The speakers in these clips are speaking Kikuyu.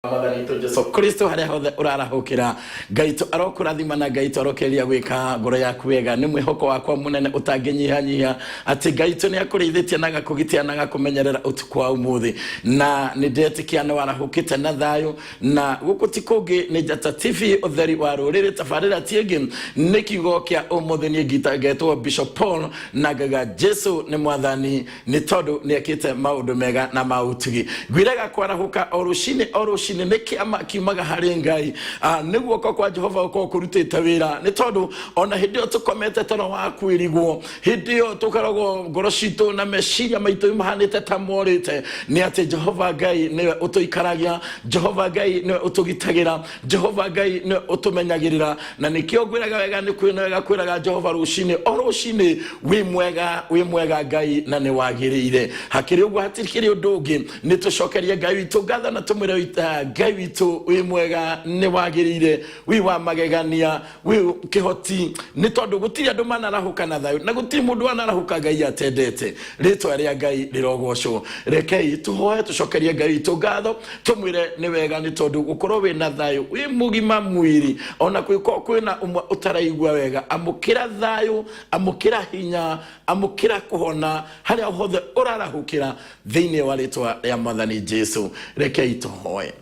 Mwathani witũ Jesu Kristo harĩa hothe ũrarahũkĩra, Ngai tũ arokũrathima na Ngai tũ arokeria gwĩka ngoro yaku wega. Nĩ mwĩhoko wakwa mũnene ũtangĩnyihanyihia atĩ Ngai tũ nĩ akũrĩithĩtie na agakũgitĩra na agakũmenyerera ũtukũ wa ũmũthĩ, na nĩ ndetĩkia nĩ warahũkĩte na thayũ. Na gũkũ ti kũngĩ nĩ Njata TV, ũtheri wa rũrĩrĩ, tabarĩra ti ĩngĩ nĩ kiugo kĩa ũmũthĩ. Niĩ ngita ngetwo Bishop Paul na ngaga Jesu nĩ Mwathani nĩ tondũ nĩ ekĩte maũndũ mega na ma ũtugi. Ngwĩraga kwarahũka o rũcinĩ o rũcinĩ nĩ kĩama kiumaga harĩ Ngai. Nĩ guoko kwa Jehova gũkoragwo kũrutĩte wĩra, nĩ tondũ ona hĩndĩ ĩyo tũkomete toro wa kwĩrigwo, hĩndĩ ĩyo tũkoragwo ngoro citũ na meciria maitũ mahanĩte ta morĩte, nĩ atĩ Jehova Ngai nĩwe ũtũikaragia, Jehova Ngai nĩwe ũtũgitagĩra, Jehova Ngai nĩwe ũtũmenyagĩrĩra. Na nĩkĩo ngwĩraga wega, nĩ kwĩna wega kwĩraga Jehova rũcinĩ o rũcinĩ, wĩ mwega, wĩ mwega Ngai, na nĩ wagĩrĩire. Hakĩrĩ ũguo, hatikĩrĩ ũndũ ũngĩ, nĩ tũcokerie Ngai witũ ngatho na tũmwĩre, Ngai witũ wĩ mwega, nĩ wagĩrĩire, wĩ wa magegania, wĩ kĩhoti, nĩ tondũ gũtirĩ andũ manarahũka na thayũ na gũtirĩ mũndũ wanarahũka Ngai atendete. Rĩtwa rĩa Ngai rĩrogocwo. Rekei tũhoe, tũcokerie Ngai witũ ngatho, tũmwĩre nĩ wega, nĩ tondũ gũkorwo wĩna thayũ, wĩ mũgima mwĩrĩ, ona kwĩkorwo kwĩna ũmwe ũtaraigua wega, amũkĩra thayũ, amũkĩra hinya, amũkĩra kũhona harĩa hothe ũrarahũkĩra thĩinĩ wa rĩtwa rĩa Mwathani Jesu. Rekei tũhoe.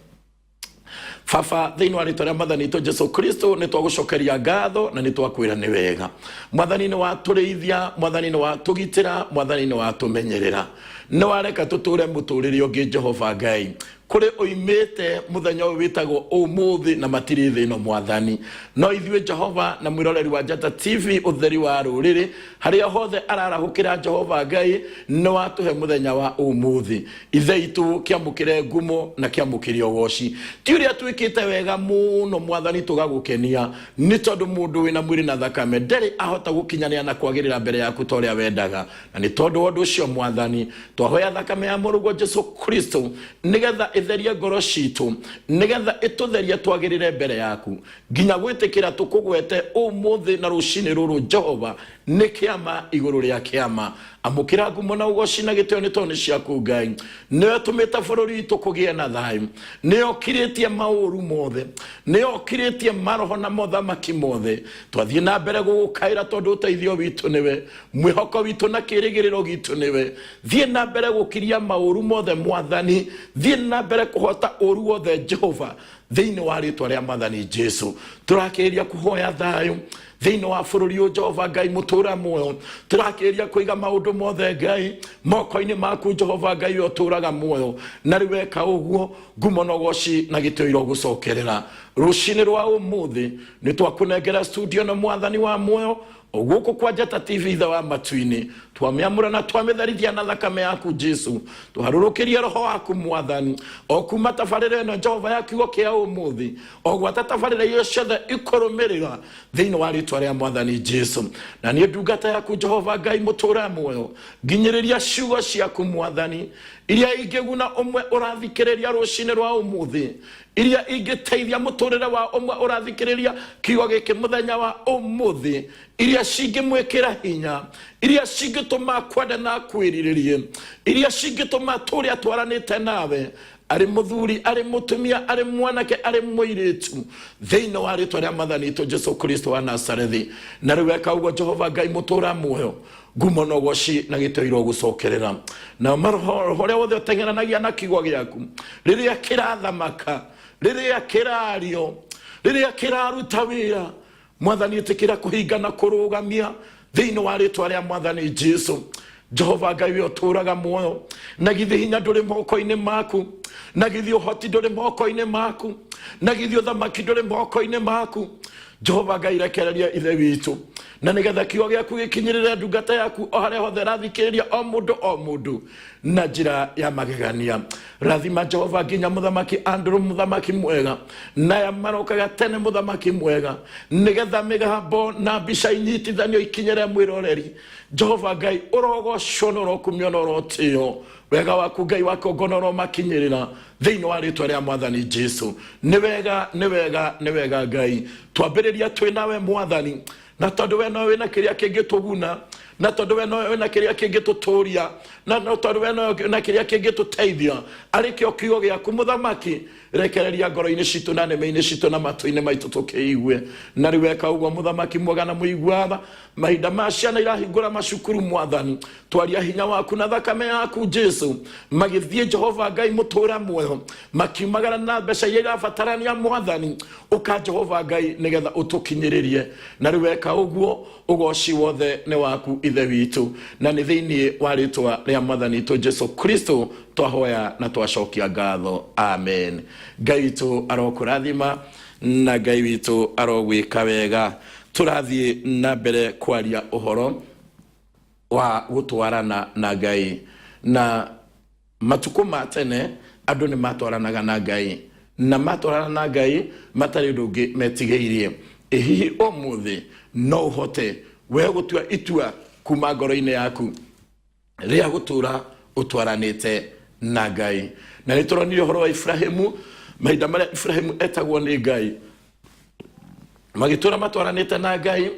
Baba, thĩinĩ wa rĩtwa rĩa Mwathani witũ Jesu Kristo, nĩ twagũcokeria ngatho na nĩ twakwĩra nĩ wega. Mwathani, nĩ watũrĩithia, Mwathani, nĩ watũgitĩra, Mwathani, nĩ watũmenyerera, nĩ wareka tũtũre mũtũrĩre ũngĩ. Jehova Ngai, kũrĩ ũimĩte mũthenya ũyũ wĩtagwo ũmũthĩ na matirĩ thĩ ĩno, Mwathani, no ithuĩ Jehova na mwĩroreri wa Njata TV, ũtheri wa rũrĩrĩ, harĩa hothe ararahũkĩra, Jehova Ngai, nĩ watũhe mũthenya wa ũmũthĩ. Ithe itũ, kĩamũkĩre ngumo na kĩamũkĩre ũgoci. Ti ũrĩa twĩkĩte wega mũno, Mwathani, tũgagũkenia, nĩ tondũ mũndũ wĩna mwĩrĩ na thakame ndarĩ ahota gũkinyanĩra na kwagĩrĩra mbere yaku ta ũrĩa wendaga. Na nĩ tondũ wa ũndũ ũcio, Mwathani, twahoya thakame ya mũrũguo Jesu Kristo nĩgetha ĩtherie ngoro citũ, nĩgetha ĩtũtherie twagĩrĩre mbere yaku, nginya gwĩtĩkĩra tũkũgwete ũmũthĩ na rũcinĩ rũrũ. Jehova, nĩ kĩama igũrũ rĩa kĩama. Amũkĩra ngumo na ũgoci na gĩtĩo, nĩ tondũ nĩ ciaku, Ngai. Nĩwe tũmĩte bũrũri witũ kũgĩe na thayũ, nĩwe ũkirĩtie maũru mothe, nĩwe ũkirĩtie maroho na mothamaki mothe. Twathiĩ na mbere gũgũkaĩra tondũ ũteithio witũ nĩwe, mwĩhoko witũ na kĩrĩgĩrĩro gitũ nĩwe. Thiĩ na mbere gũkiria maũru mothe, Mwathani. Thiĩ na mbere kũhota ũru wothe, Jehova, thĩinĩ wa rĩtwa rĩa Mwathani Jesu. Tũrakĩrĩria kũhoya thayũ thĩinĩ wa bũrũri ũyũ, Jehova Ngai mũtũra muoyo. Tũrakĩrĩria kũiga maũndũ mothe, Ngai, moko-inĩ maku, Jehova Ngai ũyũ ũtũraga muoyo. Na rĩu weka ũguo, ngumo na ũgoci na gĩtĩo irogũcokerera rũcinĩ rwa ũmũthĩ. Nĩ twakũnengera studio na Mwathani wa muoyo gũkũ kwa Njata TV. Ithe wa matu-inĩ, twamĩamũra na twamĩtherithia na thakame yaku Jesu. Tũharũrũkĩrie roho waku, Mwathani, o kuma tabarĩra ĩno, Jehova, ya kiugo kĩa ũmũthĩ, o gwata tabarĩra iria ciothe ikũrũmĩrĩra, thĩinĩ wa rĩtwa rĩa Mwathani Jesu. Na niĩ ndungata yaku, Jehova Ngai mũtũra muoyo, nginyĩrĩria ciugo ciaku, Mwathani, iria ingĩguna ũmwe ũrathikĩrĩria rũcinĩ rwa ũmũthĩ, iria ingĩteithia mũtũrĩre wa ũmwe ũrathikĩrĩria kiugo gĩkĩ mũthenya wa ũmũthĩ, iria cingĩmwĩkĩra hinya, iria cingĩtũma kwende na kwĩrirĩrie, iria cingĩtũma tũrĩa twaranĩte nawe, arĩ mũthuri, arĩ mũtumia, arĩ mwanake, arĩ mũirĩtu, thĩinĩ wa rĩtwa rĩa Mwathani witũ Jesu Kristo wa Nazarethi. Na rĩu weka ũguo, Jehova Ngai mũtũra muoyo, ngumo na ũgoci na gĩtĩo irogũcokerera. Na maroho ũrĩa wothe ũteng'eranagia na kiugo gĩaku rĩrĩa kĩrathamaka, rĩrĩa kĩrario, rĩrĩa kĩraruta wĩra, Mwathani, ĩtĩkĩra kũhinga na kũrũgamia thĩinĩ wa rĩtwa rĩa Mwathani Jesu. Jehova Ngai we ũtũraga muoyo, na githĩ hinya ndũrĩ moko-inĩ maku? Na githĩ ũhoti ndũrĩ moko-inĩ maku? Na githĩ ũthamaki ndũrĩ moko-inĩ maku? Jehova Ngai, rekereria Ithe witũ, na nĩgetha kiugo gĩaku gĩkinyĩrĩre ndungata yaku o harĩa hothe ĩrathikĩrĩria, o mũndũ o mũndũ, na njĩra ya magegania. Rathima, Jehova, nginya Mũthamaki Andrew, mũthamaki mwega, naya marokaga tene, mũthamaki mwega, nĩgetha mĩgambo na mbica inyitithanio ikinyĩre mwĩroreri. Jehova Ngai, ũrogocwo na ũrokumio na ũrotĩo. Wega waku, Ngai wa kũngona, ũromakinyĩrĩra thĩinĩ wa rĩtwa rĩa Mwathani Jesu. Nĩ wega, nĩ wega, nĩ wega, Ngai. Twambĩrĩria twĩ nawe, Mwathani, na tondũ we nowe wĩna kĩrĩa kĩngĩtũguna, na tondũ we nowe wĩna kĩrĩa kĩngĩtũtũria, na tondũ we nowe wĩna kĩrĩa kĩngĩtũteithia, arĩ kĩo kiugo gĩaku, mũthamaki. Rekereria ngoro-inĩ citũ na nĩmĩ-inĩ citũ na matũ-inĩ maitũ tũkĩigue. Na rĩu weka ũguo, Mũthamaki mwega na mũigua tha, mahinda ma ciana irahingũra macukuru, Mwathani, twaria hinya waku na thakame yaku Jesu, magĩthiĩ Jehova Ngai mũtũra muoyo, makiumagara na mbeca iria irabatarania, Mwathani, ũka Jehova Ngai nĩgetha ũtũkinyĩrĩrie. Na rĩu weka ũguo, ũgoci wothe nĩ waku Ithe witũ, na nĩ thĩinĩ wa rĩtwa rĩa Mwathani witũ Jesu Kristo twahoya na twacokia ngatho, amen. Ngai witũ arokũrathima na Ngai witũ arogwĩka wega. Tũrathiĩ na mbere kwaria ũhoro wa gũtwarana na Ngai. Na matukũ ma tene andũ nĩ matwaranaga na Ngai, na matwarana na Ngai matarĩ ũndũ ũngĩ metigĩirie. Ĩ hihi ũmũthĩ no ũhote we gũtua itua kuma ngoro-inĩ yaku rĩa gũtũra ũtwaranĩte na Ngai? Na nĩ tũronire ũhoro wa Ibrahimu, mahinda marĩa Ibrahimu etagwo nĩ Ngai, magĩtũra matwaranĩte na Ngai,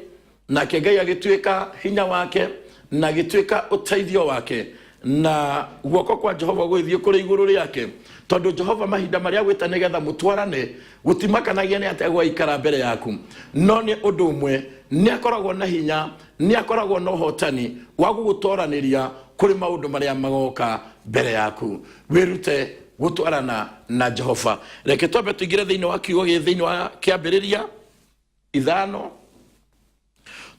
nake Ngai agĩtuĩka hinya wake na agĩtuĩka ũteithio wake, na guoko kwa Jehova gũgĩthiĩ kũrĩ igũrũ rĩake, tondũ Jehova mahinda marĩa agwĩta nĩgetha mũtwarane, gũtimakanagia nĩ atĩa gwaikara mbere yaku, no nĩ ũndũ ũmwe, nĩ akoragwo na hinya, nĩ akoragwo na ũhotani wa gũgũtoranĩria kũrĩ maũndũ marĩa magoka mbere yaku. Wĩrute gũtwarana na Jehova. Reke twambe tũingĩre thĩinĩ wa kiugo gĩ thĩinĩ wa Kĩambĩrĩria 5,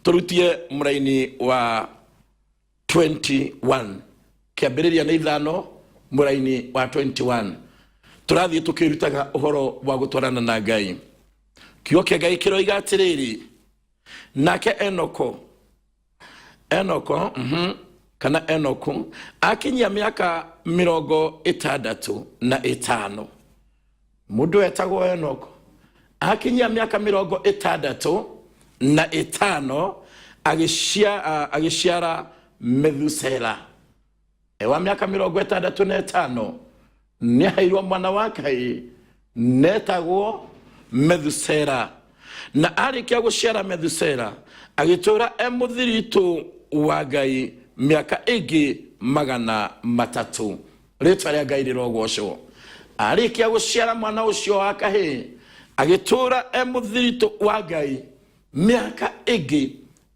tũrutie mũraini wa 21. Kĩambĩrĩria nĩ 5 mũraini wa 21. Tũrathiĩ tũkĩrutaga ũhoro wa gũtwarana na Ngai. Kiugo kĩa Ngai kĩroiga atĩrĩrĩ, nake Enoko, Enoko, kana Enoku, akinyia mĩaka 65. Mũndũ etagwo Enoko akinyia mĩaka 65 agĩciara Methusela. E wa mĩaka 65 nĩaheirwo mwana wa Ngai netagwo Methusela. Na arĩkia gũciara Methusela, agĩtũũra e mũthiritũ wa Ngai mĩaka ĩngĩ 300. Rĩtwa rĩa Ngai rĩrogocwo. Arĩkia gũciara mwana ũcio wa kahĩĩ, agĩtũũra e mũthiritũ wa Ngai mĩaka ĩngĩ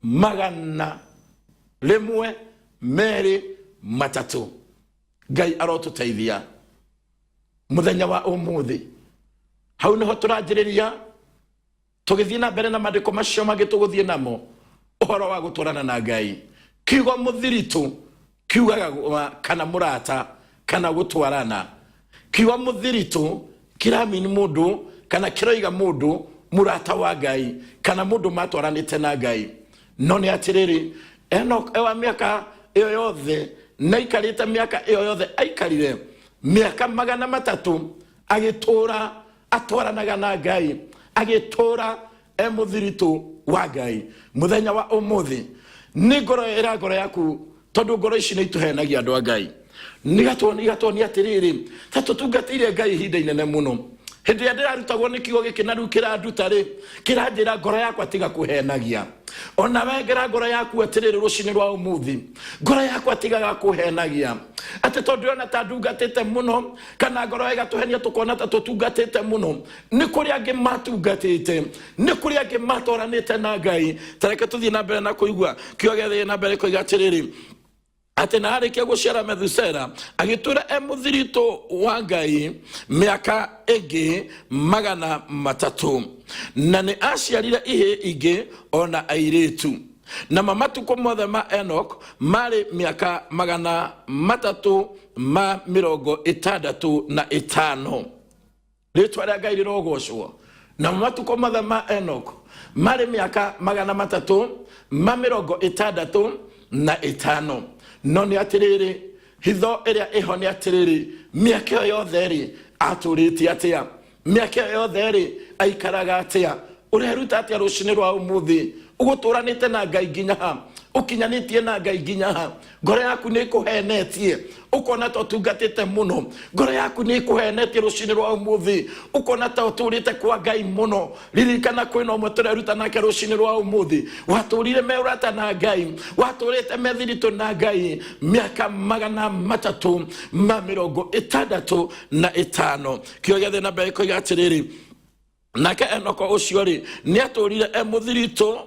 123. Ngai arotũteithia mũthenya wa ũmũthĩ. Hau nĩho tũranjĩrĩria tũgĩthiĩ na mbere na maandĩko macio mangĩ tũgũthiĩ namo ũhoro wa gũtwarana na Ngai. Kiugo mũthiritũ kiugaga kana mũrata kana gũtwarana. Kiugo mũthiritũ kĩramini mũndũ kana kĩroiga mũndũ mũrata wa Ngai kana mũndũ matwaranĩte na Ngai. No nĩ atĩrĩrĩ, Enoch wa mĩaka ĩyo yothe na aikarĩte mĩaka ĩyo yothe aikarire mĩaka 300 agĩtũra atwaranaga na Ngai, agĩtũra e mũthiritũ wa Ngai. Mũthenya wa ũmũthĩ nĩ ngoro ĩra ngoro yaku, tondũ ngoro ici nĩ itũhenagia andũ a Ngai, nĩgatuonia atĩrĩrĩ, ta tũtungatĩire Ngai ihinda inene mũno. Hĩndĩ ĩrĩa ndĩrarutagwo nĩ kiugo gĩkĩ na rĩu kĩranduta rĩ, kĩranjĩra ngoro yakwa tiga kũhenagia. Ona wengera ngoro yaku atĩrĩrĩ rũcinĩ rwa ũmũthĩ, ngoro yakwa tigaga kũhenagia atĩ tondũ ndĩrona ta ndungatĩte mũno, kana ngoro ĩgatũhenia tũkona ta tũtungatĩte mũno. Nĩ kũrĩ angĩ matungatĩte, nĩ kũrĩ angĩ matwaranĩte na Ngai. Ta reke tũthiĩ na mbere na kũigua kiugo gĩathiĩ na mbere kũiga atĩrĩrĩ, atĩ na arĩkia gũciara Methusela agĩtũra e mũthiritũ wa Ngai mĩaka ĩngĩ 300, na nĩ aciarire ihĩĩ ingĩ ona airĩtu. Na matukũ mothe ma Enoch marĩ mĩaka 365. Rĩtwa rĩa Ngai rĩrogocwo. Na matukũ mothe ma Enoch marĩ mĩaka 365. No nĩ atĩrĩrĩ, hitho ĩrĩa ĩho nĩ atĩrĩrĩ, mĩaka ĩyo yothe rĩ atũrĩte atĩa? Mĩaka ĩyo yothe rĩ aikaraga atĩa? Ũreruta atĩa rũcinĩ rwa ũmũthĩ? Ũgũtũranĩte na Ngai nginya ha? Ũkinyanĩtie na Ngai nginya ha? Ngoro yaku nĩ ĩkũhenetie ũkona ta ũtungatĩte mũno. Ngoro yaku nĩ ĩkũhenetie rũcinĩ rwa ũmũthĩ ũkona ta ũtũrĩte kwa Ngai mũno. Ririkana kwĩna ũmwe tũreruta nake rũcinĩ rwa ũmũthĩ watũrire me ũrata na Ngai, watũrĩte me thiritũ na Ngai mĩaka 365. Kĩo gĩathiĩ na mbere koiga atĩrĩrĩ, nake Enoko ũcio rĩ, nĩ atũrire e mũthiritũ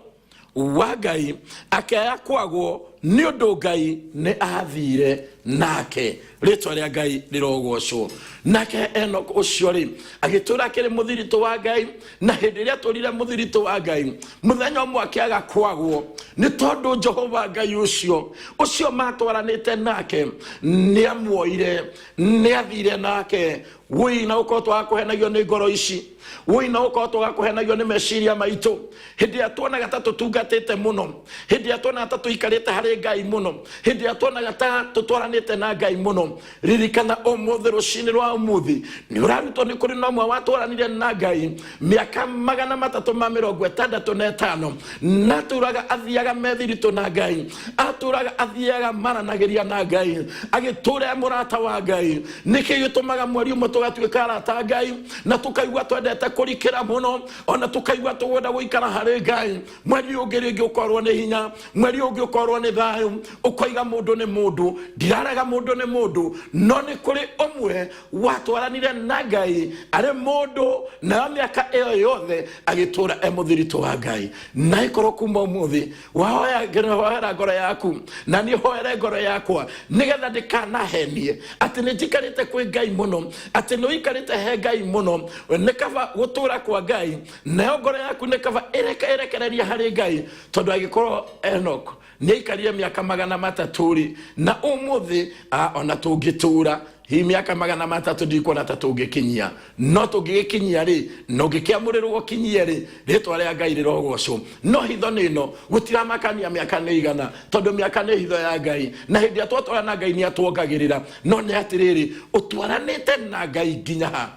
wa Ngai, akĩaya kwagwo nĩ ũndũ Ngai nĩ athire nake. Rĩtwa rĩa Ngai rĩrogocwo. Nake Enoko ũcio rĩ, agĩtũra akĩrĩ mũthiritũ wa Ngai, na hĩndĩ ĩrĩa atũrire mũthiritũ wa Ngai, mũthenya ũmwe akĩaga kwagwo nĩ tondũ Jehova Ngai ũcio ũcio matwaranĩte nake nĩ amuoire, nĩ athire nake. Wũi na ũkorwo twagakũhenagio nĩ ngoro ici, wũi na ũkorwo twagakũhenagio nĩ meciria maitũ. Hĩndĩ ĩrĩa tuonaga ta tũtungatĩte mũno, hĩndĩ ĩrĩa tuonaga ta tũikarĩte harĩ Ngai mũno, hĩndĩ ĩrĩa tuonaga ta tũtwaranĩte na Ngai mũno, ririkana ũmũthĩ rũcinĩ rwa ũmũthĩ nĩ ũrarutwo nĩ kũrĩ na ũmwe watwaranire na Ngai mĩaka 365, na atũraga athiaga methiritũ na Ngai, atũraga athiaga maranagĩria na Ngai, agĩtũra e mũrata wa Ngai. Nĩkĩ gĩtũmaga mweri ũmwe tũgatuĩka arata a Ngai na tũkaigua twendete kũrikĩra mũno, ona tũkaigua tũgwenda gũikara harĩ Ngai? Mweri ũngĩ rĩngĩ ũkorwo nĩ hinya, mweri ũngĩ ũkorwo nĩ thayũ, ũkoiga mũndũ nĩ mũndũ. Ndirarega mũndũ nĩ mũndũ, no nĩ kũrĩ ũmwe watwaranire na Ngai arĩ mũndũ, nayo mĩaka ĩyo yothe agĩtũra e mũthiritũ wa Ngai. Na ĩkorwo kuma ũmũthĩ wahoya, hoera ngoro yaku na niĩ hoere ngoro yakwa, nĩgetha ndĩkanahenie atĩ nĩ njikarĩte kwĩ Ngai mũno, atĩ nĩ ũikarĩte he Ngai mũno. Nĩ kaba gũtũra kwa Ngai, nayo ngoro yaku nĩ kaba ĩrekereria harĩ Ngai, tondũ angĩkorwo Enoch nĩ aikarire mĩaka 300 rĩ, na ũmũthĩ ona tũngĩtũra hihi mĩaka 300 ndikuona ta tũngĩkinyia, no tũngĩgĩkinyia rĩ, na ũngĩkĩamũrĩrwo ũkinyie rĩ, rĩtwa rĩa Ngai rĩrogocwo. No hitho nĩ ĩno, gũtiramakania mĩaka nĩ igana, tondũ mĩaka nĩ hitho ya Ngai, na hĩndĩ ĩrĩa twatwara na Ngai nĩ atuongagĩrĩra. No nĩ atĩrĩrĩ, ũtwaranĩte na Ngai nginya ha?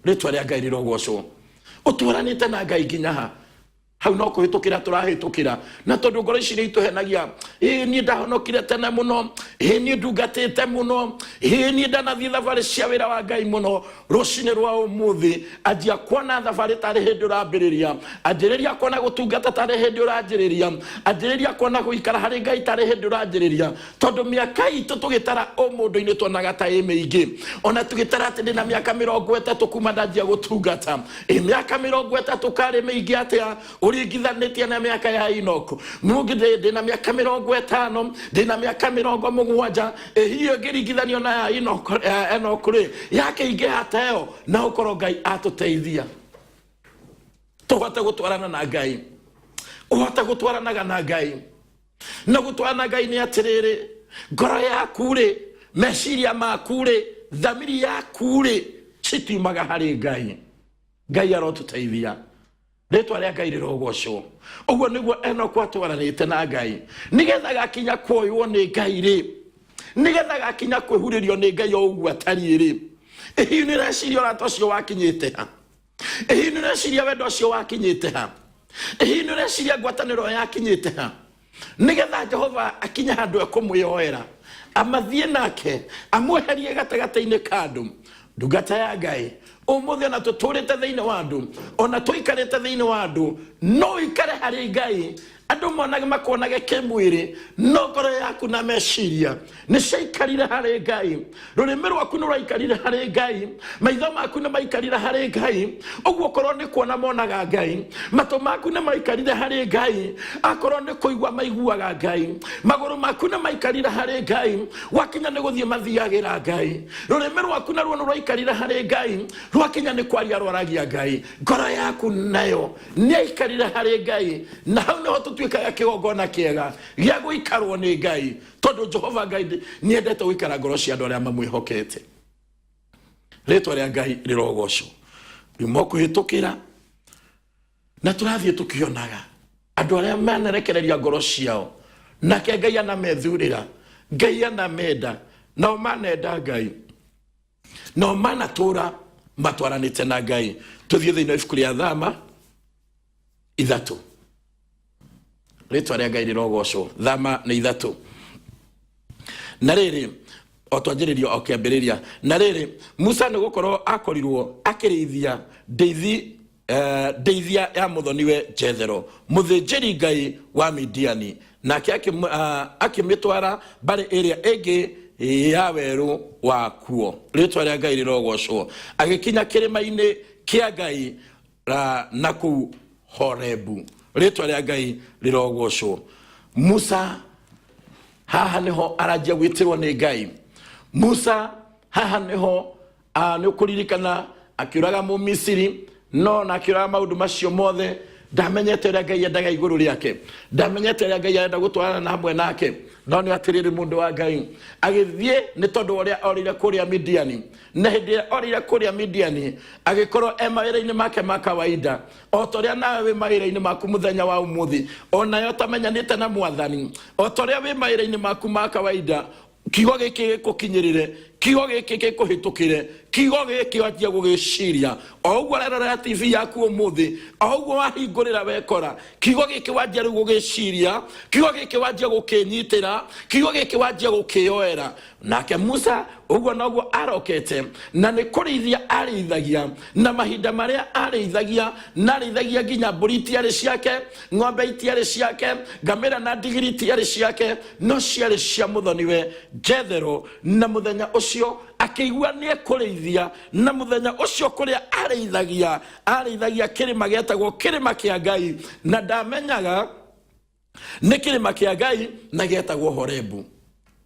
Rĩtwa rĩa Ngai rĩrogocwo. Ũtwaranĩte na Ngai nginya ha? Hau no kũhĩtũkĩra tũrahĩtũkĩra, na tondũ ngoro ici nĩ itũhenagia, ĩĩ niĩ ndahonokire tene mũno, ĩĩ niĩ ndungatĩte mũno, ĩĩ niĩ ndanathiĩ thabarĩ cia wĩra wa Ngai mũno. Rũcinĩ rwa ũmũthĩ anjia kuona thabarĩ tarĩ hĩndĩ ũrambĩrĩria, anjĩrĩria kuona gũtungata tarĩ hĩndĩ ũranjĩrĩria, anjĩrĩria kuona gũikara harĩ Ngai tarĩ hĩndĩ ũranjĩrĩria, tondũ mĩaka itũ tũgĩtara ũmũndũ-inĩ tuonaga ta ĩ mĩingĩ. Ona tũgĩtara atĩ ndĩna mĩaka 30 kuma ndanjia gũtungata, ĩ mĩaka 30 karĩ mĩingĩ atĩa ũringithanĩtie na mĩaka ya Enoch? Mũngĩ ndĩna mĩaka 50, ndĩna mĩaka 70, ĩ hihi ĩngĩringithanio na ya Enoch, ya Enoch rĩ, yakĩingĩha ta ĩyo? Na ũkorwo Ngai atũteithia tũhote gũtwarana na Ngai, ũhote gũtwaranaga na Ngai. Na gũtwarana na Ngai nĩ atĩrĩrĩ, ngoro yaku rĩ, meciria maku rĩ, thamiri yaku rĩ, citiumaga harĩ Ngai. Ngai arotũteithia, rĩtwa rĩa Ngai rĩrogocwo. Ũguo nĩguo Enoku atwaranĩte na Ngai, nĩgetha gakinya kuoywo nĩ Ngai rĩ, nĩgetha gakinya kwĩhurĩrio nĩ Ngai o ũguo atariĩ rĩ. Hihi nĩ ũreciria ũrata ũcio wakinyĩte ha? Hihi nĩ ũreciria wendo ũcio wakinyĩte ha? Hihi nĩ ũreciria ngwatanĩro yakinyĩte ha, nĩgetha Jehova akinye handũ ekũmwĩyoera, amathiĩ nake, amweherie gatagatĩ-inĩ ka andũ? Ndungata ya Ngai, ũmũthĩ ona tũtũrĩte thĩinĩ wa andũ, ona tũikarĩte thĩinĩ wa andũ, no ũikare harĩ Ngai, andũ monage makuonage kĩmwĩrĩ, no ngoro yaku na meciria nĩ ciaikarire harĩ Ngai. Rũrĩmĩ rwaku nĩ rwaikarire harĩ Ngai, maitho maku nĩ maikarire harĩ Ngai. Ũguo korwo nĩ kuona monaga Ngai, matũ maku nĩ maikarire harĩ Ngai, akorwo nĩ kũigua maiguaga Ngai, magũrũ maku nĩ maikarire harĩ Ngai, gwakinya nĩ gũthiĩ mathiagĩra Ngai. Rũrĩmĩ rwaku naruo nĩ rwaikarire harĩ Ngai, rwakinya nĩ kwaria rwaragia Ngai. Ngoro yaku nayo nĩ aikarire harĩ Ngai, na hau nĩho tũtuĩkaga kĩgongona kĩega gĩa gũikarwo nĩ Ngai, tondũ Jehova Ngai nĩ endete gũikara ngoro cia andũ arĩa mamwĩhokete. Rĩtwa rĩa Ngai rĩrogocwo. Rĩu kũhĩtũkĩra na tũrathiĩ tũkĩonaga andũ arĩa manerekereria ngoro ciao, nake Ngai anamethurĩra, Ngai anamenda, nao manenda Ngai, nao manatũra matwaranĩte na Ngai. Tũthiĩ thĩinĩ wa ibuku rĩa Thama 3, Rĩtwa rĩa Ngai rĩrogocwo. Thama nĩ 3. Na rĩrĩ, o twanjĩrĩrio o kĩambĩrĩria. Na rĩrĩ, Musa nĩ gũkorwo akorirwo akĩrĩithia ndĩithi ndeithia ya mũthoniwe Jethero, mũthĩnjĩri Ngai wa Midiani, nake akĩmĩtwara mbarĩ ĩrĩa ĩngĩ ya werũ wa kuo. Rĩtwa rĩa Ngai rĩrogocwo. Agĩkinya kĩrĩma-inĩ kĩa Ngai na kũu Horebu. Rĩtwa rĩa Ngai rĩrogocwo. Musa haha nĩho aranjia gwĩtĩrwo nĩ Ngai. Musa haha nĩho nĩ ũkũririkana akĩũraga Mũmisiri, no na akĩũraga maũndũ macio mothe, ndamenyete ũrĩa Ngai endaga igũrũ rĩake, ndamenyete ũrĩa Ngai arenda gũtwarana na hamwe nake. No nĩ atĩrĩrĩ, mũndũ wa Ngai agĩthiĩ nĩ tondũ wa ũrĩa orĩire kũrĩa Midiani, na hĩndĩ ĩrĩa orĩire kũrĩa Midiani agĩkorwo e mawĩra-inĩ make ma kawaida, o ta ũrĩa nawe wĩ mawĩra-inĩ maku mũthenya wa ũmũthĩ, o nawe ũtamenyanĩte na Mwathani, o ta ũrĩa wĩ mawĩra-inĩ maku ma kawaida, kiugo gĩkĩ gĩkũkinyĩrĩre, kiugo gĩkĩ gĩkũhĩtũkĩre, kiugo gĩkĩ wanjia gũgĩciria. O ũguo ũrerorera TV yaku ũmũthĩ, o ũguo wahingũrĩra wekora kiugo gĩkĩ, wanjia rĩu gũgĩciria kiugo gĩkĩ, wanjia gũkĩnyitĩra kiugo gĩkĩ, wanjia gũkĩyoera. Nake Musa ũguo noguo arokete, na nĩ kũrĩithia arĩithagia, na mahinda marĩa arĩithagia, na arĩithagia nginya mbũri itiarĩ ciake, ng'ombe itiarĩ ciake, ngamĩra na ndigiri itiarĩ ciake, no ciarĩ cia mũthoniwe Jethero. Na mũthenya ũcio akĩigua nĩ ekũrĩithia, na mũthenya ũcio kũrĩa arĩithagia, arĩithagia kĩrĩma gĩetagwo kĩrĩma kĩa Ngai, na ndamenyaga nĩ kĩrĩma kĩa Ngai na gĩetagwo Horebu.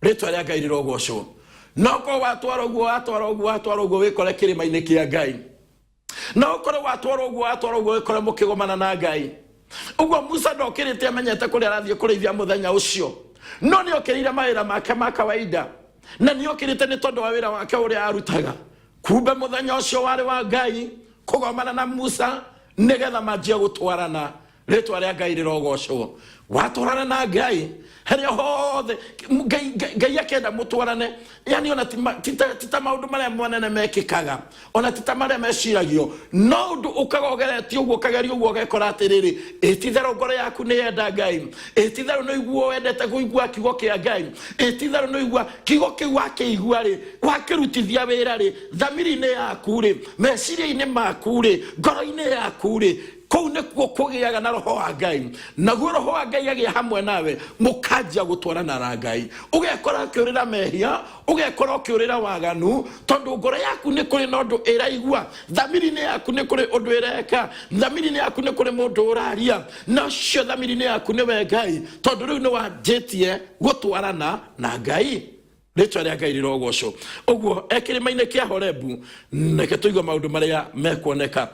Rĩtwa rĩa Ngai rĩrogocwo. No korwo watwara ũguo, watwara ũguo, watwara ũguo, wĩkore kĩrĩma-inĩ kĩa Ngai. No ũkorwo watwara ũguo, watwara ũguo, wĩkore mũkĩgomana na Ngai. Ũguo Musa ndokĩrĩte amenyete kũrĩa arathiĩ kũrĩithia mũthenya ũcio, no nĩ okĩrĩire mawĩra make ma kawaida, na nĩ okĩrĩte nĩ tondũ wa wĩra wake ũrĩa arutaga. Kumbe mũthenya ũcio warĩ wa Ngai kũgomana na Musa nĩgetha manjie gũtwarana. Rĩtwa rĩa Ngai rĩrogocwo. Watwarana na Ngai harĩa hothe Ngai, Ngai, Ngai akenda mũtwarane, yani ona ti ta maũndũ marĩa manene mekĩkaga, ona ti ta marĩa meciragio, no ũndũ ũkaga ũgeretie ũguo, ũkageria ũguo, ũgekora atĩrĩrĩ, ĩ ti itherũ ngoro yaku nĩ yenda Ngai, ĩ ti itherũ nĩ ũiguo wendete kũigua kiugo kĩa Ngai, ĩ ti itherũ nĩ ũigua kiugo kĩu wakĩigua rĩ, wakĩrutithia wĩra rĩ, thamiri-inĩ yaku rĩ, meciria-inĩ maku rĩ, ngoro-inĩ yaku rĩ, kũu nĩkuo kũgĩaga na roho wa Ngai. Naguo roho wa Ngai agĩa hamwe nawe, mũkanjia gũtwarana na Ngai, ũgekora ũkĩũrĩra mehia, ũgekora ũkĩũrĩra waganu, tondũ ngoro yaku nĩ kũrĩ na ũndũ ĩraigua, thamiri-inĩ yaku nĩ kũrĩ ũndũ ĩreka, thamiri-inĩ yaku nĩ kũrĩ mũndũ ũraria, na ũcio thamiri-inĩ yaku nĩwe Ngai, tondũ rĩu nĩ wanjĩtie gũtwarana na Ngai. Rĩtwa rĩa Ngai rĩrogocwo. Ũguo e kĩrĩma-inĩ kĩa Horebu, reke tũigue maũndũ marĩa mekuoneka.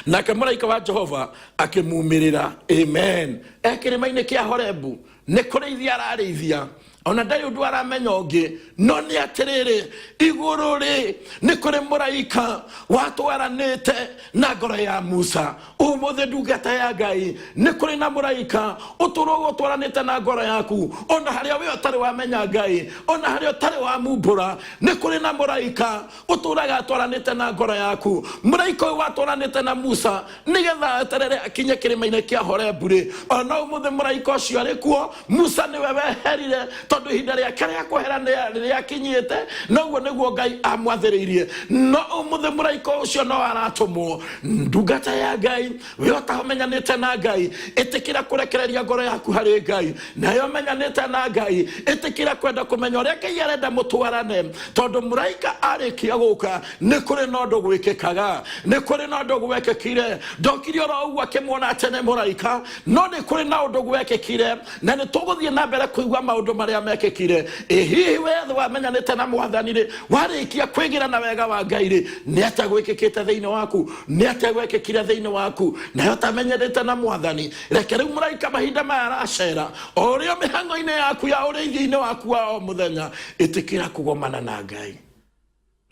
Nake mũraika wa Jehova akĩmumĩrĩra. Amen. E kĩrĩma-inĩ kĩa Horebu nĩ kũrĩithia ararĩithia, ona ndarĩ ũndũ aramenya ũngĩ, no nĩ atĩrĩrĩ, igũrũ rĩ nĩ kũrĩ mũraika watwaranĩte na ngoro ya Musa. Ũmũthĩ ndungata ya Ngai, nĩ kũrĩ na mũraika ũtũrwo ũtwaranĩte na ngoro yaku, ona harĩa we ũtarĩ wamenya Ngai, ona harĩa ũtarĩ wamumbũra, nĩ kũrĩ na mũraika ũtũraga atwaranĩte na ngoro yaku. Mũraika ũyũ watwaranĩte na Musa nĩgetha eterere akinye kĩrĩma-inĩ kĩa Horebu rĩ, ona ũmũthĩ mũraika ũcio arĩ kuo. Musa nĩwe weherire tondũ ihinda rĩake rĩa kwehera rĩakinyĩte, noguo nĩguo Ngai amwathĩrĩirie. No ũmũthĩ mũraika ũcio no aratũmwo. Ndungata ya Ngai, we ũtamenyanĩte na Ngai, ĩtĩkĩra kũrekereria ngoro yaku harĩ Ngai. Nayo ũmenyanĩte na Ngai, ĩtĩkĩra kwenda kũmenya ũrĩa Ngai arenda mũtwarane, tondũ mũraika arĩkia gũka nĩ kũrĩ na ũndũ gwĩkĩkaga, nĩ kũrĩ na ũndũ gwekĩkire. Ndokire oro ũguo akĩmuona atĩ nĩ mũraika, no nĩ kũrĩ na ũndũ gwekĩkire, na nĩ tũgũthiĩ na mbere kũigua maũndũ marĩa mekĩkire. Ĩ hihi we wamenyanĩte na Mwathani rĩ, warĩkia kwĩgĩra na wega wa Ngai rĩ, nĩ atĩa gwĩkĩkĩte thĩinĩ waku? Nĩ atĩa gwekĩkire thĩinĩ waku? Nayo ũtamenyanĩte na Mwathani, reke rĩu mũraika mahinda maya aracera o ũrĩa mĩhang'o-inĩ yaku ya ũrĩithio-inĩ waku wa o mũthenya, ĩtĩkĩra kũgomana na Ngai.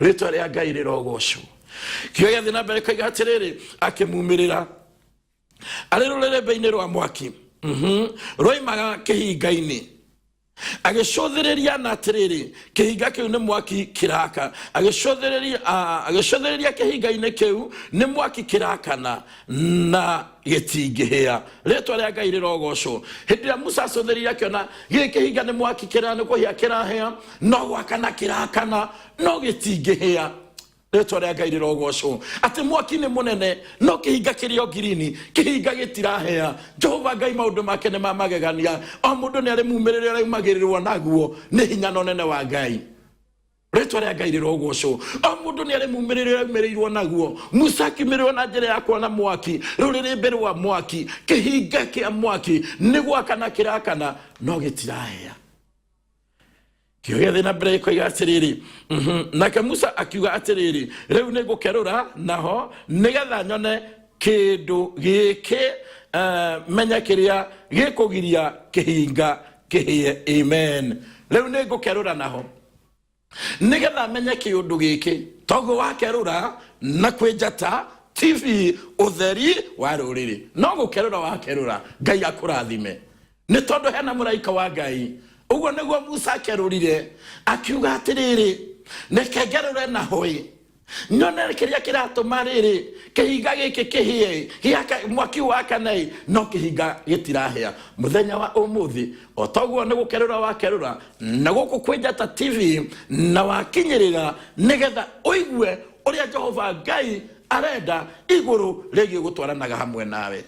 Rĩtwa rĩa Ngai rĩrogocwo. Kiugo gĩathiĩ na mbere koiga atĩrĩrĩ, akĩmumĩrĩra arĩ rũrĩrĩmbĩ-inĩ rwa mwaki, rwaimaga kĩhinga-inĩ. Agĩcũthĩrĩria, na atĩrĩrĩ, kĩhinga kĩu nĩ mwaki kĩraka. Agĩcũthĩrĩria, agĩcũthĩrĩria kĩhinga-inĩ kĩu nĩ mwaki kĩrakana na gĩtingĩhĩa. Rĩtwa rĩa Ngai rĩrogocwo. Hĩndĩ ĩrĩa Musa acũthĩrĩirie akĩona gĩkĩ kĩhinga nĩ mwaki kĩra nĩ kũhĩa kĩrahĩa, no gwakana kĩrakana no gĩtingĩhĩa. Rĩtwa rĩa Ngai rĩrogocwo. Atĩ mwaki nĩ mũnene no kĩhinga kĩrĩ o ngirini, kĩhinga gĩtirahĩa. Jehova Ngai maũndũ make nĩ ma magegania. O mũndũ nĩ arĩ mumĩrĩre ũrĩa aumagĩrĩrwo naguo nĩ hinya na ũnene wa Ngai. Rĩtwa rĩa Ngai rĩrogocwo. O mũndũ nĩ arĩ mumĩrĩre ũrĩa aumĩrĩirwo naguo. Musa akiumĩrĩrwo na njĩra ya kuona mwaki, rũrĩrĩmbĩ rwa mwaki, kĩhinga kĩa mwaki nĩ gwakana kĩrakana no gĩtirahĩa. Kĩo gĩathiĩ na mbere gĩkoiga atĩrĩrĩ, nake Musa akiuga atĩrĩrĩ, rĩu nĩ ngũkerũra naho nĩgetha nyone kĩndũ gĩkĩ, menye kĩrĩa gĩkũgiria kĩhinga kĩhĩe. Amen. Rĩu nĩ ngũkerũra naho nĩgetha menye kĩũndũ gĩkĩ. Toguo wakerũra na kwĩ Njata TV, ũtheri wa rũrĩrĩ, no gũkerũra wakerũra. Ngai akũrathime nĩ tondũ hena mũraika wa Ngai. Ũguo nĩguo Musa akerũrire, akiuga atĩrĩrĩ, reke ngerũre na hũĩ nyone kĩrĩa kĩratũma rĩrĩ kĩhinga gĩkĩ kĩhĩe, gĩaka mwaki wakane no kĩhinga gĩtirahĩa. Mũthenya wa ũmũthĩ o toguo nĩ gũkerũra wakerũra na gũkũ kwĩ Njata TV na wakinyĩrĩra nĩgetha ũigue ũrĩa Jehova Ngai arenda igũrũ rĩgiĩ gũtwaranaga hamwe nawe.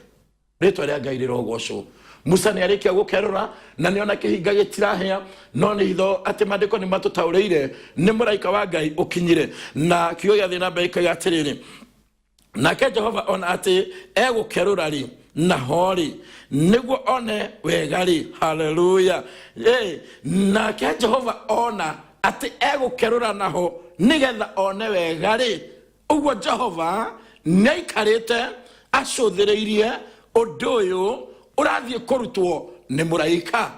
Rĩtwa rĩa Ngai rĩrogocwo. Musa nĩ arĩkia gũkerũra na nĩona kĩhinga gĩtirahĩa, no nĩ hitho atĩ maandĩko nĩ matũtaũrĩire nĩ mũraika wa Ngai ũkinyire. Na kiugo gĩathiĩ na mbere gĩkoiga atĩrĩrĩ, nake Jehova ona atĩ egũkerũra rĩ naho rĩ nĩguo one wega rĩ. Haleluya. Nake Jehova ona atĩ egũkerũra naho nĩgetha one wega rĩ. Ũguo Jehova nĩaikarĩte acũthĩrĩirie ũndũ ũyũ ũrathiĩ kũrutwo nĩ mũraika.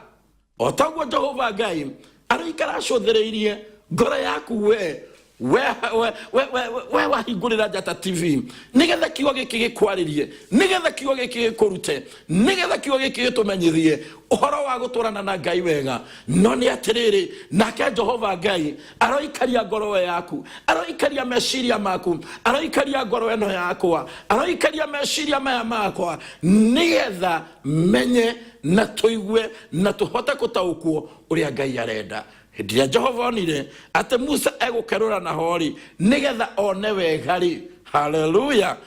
O taguo Jehova Ngai aroikara acũthĩrĩirie ngoro yaku we we we we we we wahingũrĩra Njata TV nĩgetha kiugo gĩkĩ gĩkwarĩrie, nĩgetha kiugo gĩkĩ gĩkũrute, nĩgetha kiugo gĩkĩ gĩtũmenyithie ũhoro wa gũtwarana na Ngai wega. No nĩ atĩrĩrĩ, nake Jehova Ngai aroikaria ngoro yaku, aroikaria meciria maku, aroikaria ngoro ĩno yakwa, aroikaria meciria maya makwa, nĩgetha menye na tũigue na tũhote gũtaũkwo ũrĩa Ngai arenda. Hĩndĩ ĩrĩa Jehova onire atĩ Musa egũkerũra na hori nĩgetha one wega rĩ, haleluya,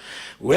we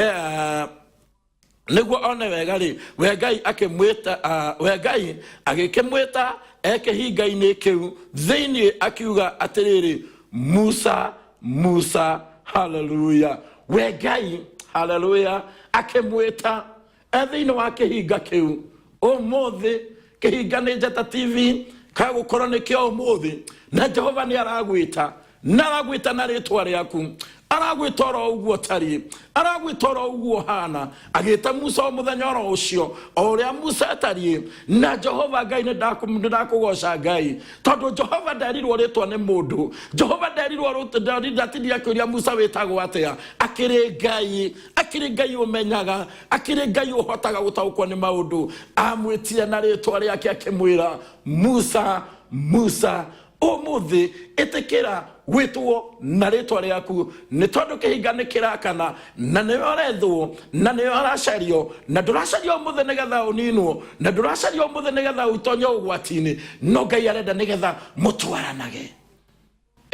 nĩguo one wega rĩ, we Ngai akĩmwĩta, we Ngai agĩkĩmwĩta e kĩhinga-inĩ kĩu thĩinĩ akiuga atĩrĩrĩ, Musa, Musa. Haleluya. We Ngai, haleluya, akĩmwĩta e thĩinĩ wa kĩhinga kĩu. Ũmũthĩ kĩhinga nĩ Njata TV, kagũkorwo nĩkĩo ũmũthĩ, na Jehova nĩ aragwĩta, na aragwĩta na rĩtwa rĩaku, aragwĩta oro ũguo ũtariĩ, aragwĩta oro ũguo ũhana. Agĩta Musa o mũthenya oro ũcio, o ũrĩa Musa atariĩ. Na Jehova Ngai, nĩ ndakũgoca Ngai, tondũ Jehova nderirwo rĩtwa nĩ mũndũ. Jehova nderirwo, ndatindire akĩũria Musa wĩtagwo atĩa. Akĩrĩ Ngai, akĩrĩ Ngai ũmenyaga, akĩrĩ Ngai ũhotaga gũtaũkwo nĩ maũndũ. Amwĩtire na rĩtwa rĩake akĩmwĩra, Musa, Musa. Ũmũthĩ ĩtĩkĩra gwĩtwo na rĩtwa rĩaku, nĩ tondũ kĩhinga nĩ kĩrakana na nĩwe ũrethwo na nĩwe ũracario. Na ndũracario ũmũthĩ nĩgetha ũninwo, na ndũracario ũmũthĩ nĩgetha ũtonye ũgwati-inĩ, no Ngai arenda nĩgetha mũtwaranage.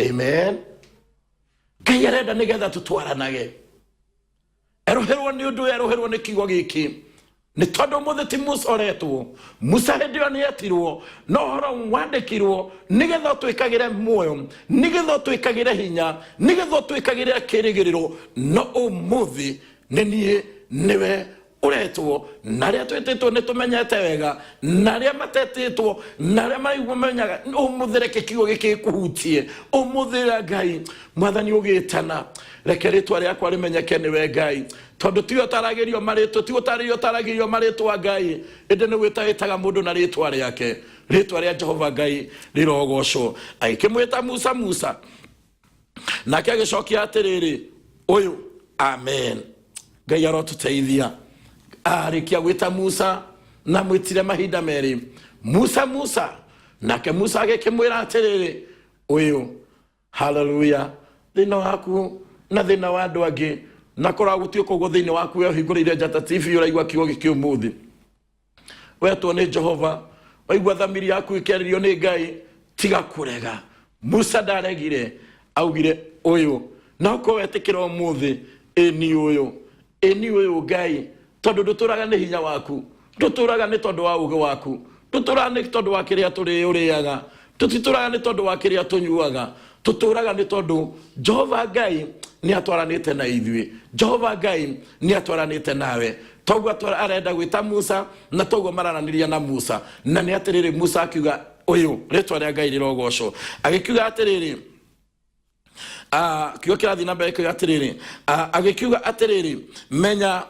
Amen. Ngai arenda nĩgetha tũtwaranage. Eroherwo nĩ ũndũ, eroherwo nĩ kiugo gĩkĩ, nĩ tondũ ũmũthĩ ti Musa ũretwo. Musa hĩndĩ ĩyo nĩ etirwo, no ũhoro wandĩkirwo nĩgetha ũtwĩkagĩre muoyo, nĩgetha ũtwĩkagĩre hinya, nĩgetha ũtwĩkagĩre kĩrĩgĩrĩro. No ũmũthĩ nĩ niĩ nĩwe ũretwo, na arĩa twĩtĩtwo nĩ tũmenyete wega, na arĩa matetĩtwo na arĩa maraigua menyaga. Ũmũthĩ reke kiugo gĩkĩ gĩkũhutie. Ũmũthĩ ra Ngai Mwathani ũgĩtana, reke rĩtwa rĩakwa rĩmenyeke nĩwe Ngai, tondũ tiwe ũtaragĩrio marĩtwa, tiwe ũtarĩrio ũtaragĩrio marĩtwa Ngai, ĩndĩ nĩ gwĩta wĩtaga mũndũ na rĩtwa rĩake. Rĩtwa rĩa Jehova Ngai rĩrogocwo. Agĩkĩmwĩta Musa, Musa, nake agĩcokia atĩrĩrĩ, ũyũ. Amen. Ngai arotũteithia. Arĩkia gwĩta Musa, na mwĩtire mahinda merĩ, Musa, Musa. Nake Musa agĩkĩmwĩra atĩrĩrĩ, ũyũ. Haleluya. Thĩna waku na thĩna wa andũ angĩ na koragwo gũtuĩka ũguo thĩinĩ waku, we ũhingũrĩire Njata TV, ũraigua kiugo gĩkĩ ũmũthĩ, wetwo nĩ Jehova, waigua thamiri yaku ĩkĩarĩrio nĩ Ngai, tiga kũrega. Musa ndaregire, augire ũyũ. Na ũkorwo wetĩkĩra ũmũthĩ, ĩni ũyũ, ĩni ũyũ Ngai, tondũ ndũtũraga nĩ hinya waku, ndũtũraga nĩ tondũ wa ũgĩ waku, ndũtũraga nĩ tondũ wa kĩrĩa tũrĩ ũrĩaga, tũtitũraga nĩ tondũ wa kĩrĩa tũnyuaga, tũtũraga nĩ tondũ Jehova Ngai nĩ atwaranĩte na ithuĩ. Jehova Ngai nĩ atwaranĩte nawe. Toguo arenda gwĩta Musa, na toguo mararanĩria na Musa. Na nĩ atĩrĩrĩ, Musa akiuga ũyũ, rĩtwa rĩa Ngai rĩrogocwo. Agĩkiuga atĩrĩrĩ, kiugo kĩrathiĩ na mbere kiuga atĩrĩrĩ, agĩkiuga atĩrĩrĩ, menya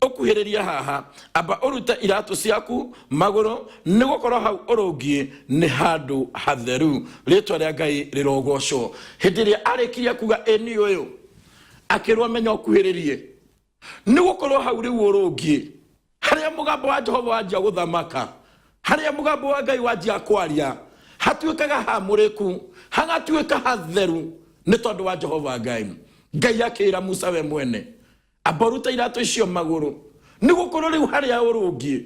ũkuhĩrĩria haha, amba ũrute iratũ ciaku magũrũ, nĩ gũkorwo hau ũrũngiĩ nĩ handũ hatheru. Rĩtwa rĩa Ngai rĩrogocwo. Hĩndĩ ĩrĩa arĩkirie kuga ĩni ũyũ, akĩrwo menya ũkuhĩrĩrie, nĩ gũkorwo hau rĩu ũrũngiĩ harĩa mũgambo wa Jehova wanjia gũthamaka, harĩa mũgambo wa Ngai wanjia kwaria, hatuĩkaga hamũrĩku, hagatuĩka hatheru nĩ tondũ wa Jehova Ngai. Ngai akĩra Musa we mwene, amba ũrute iratũ icio magũrũ, nĩ gũkorwo rĩu harĩa ũrũngiĩ,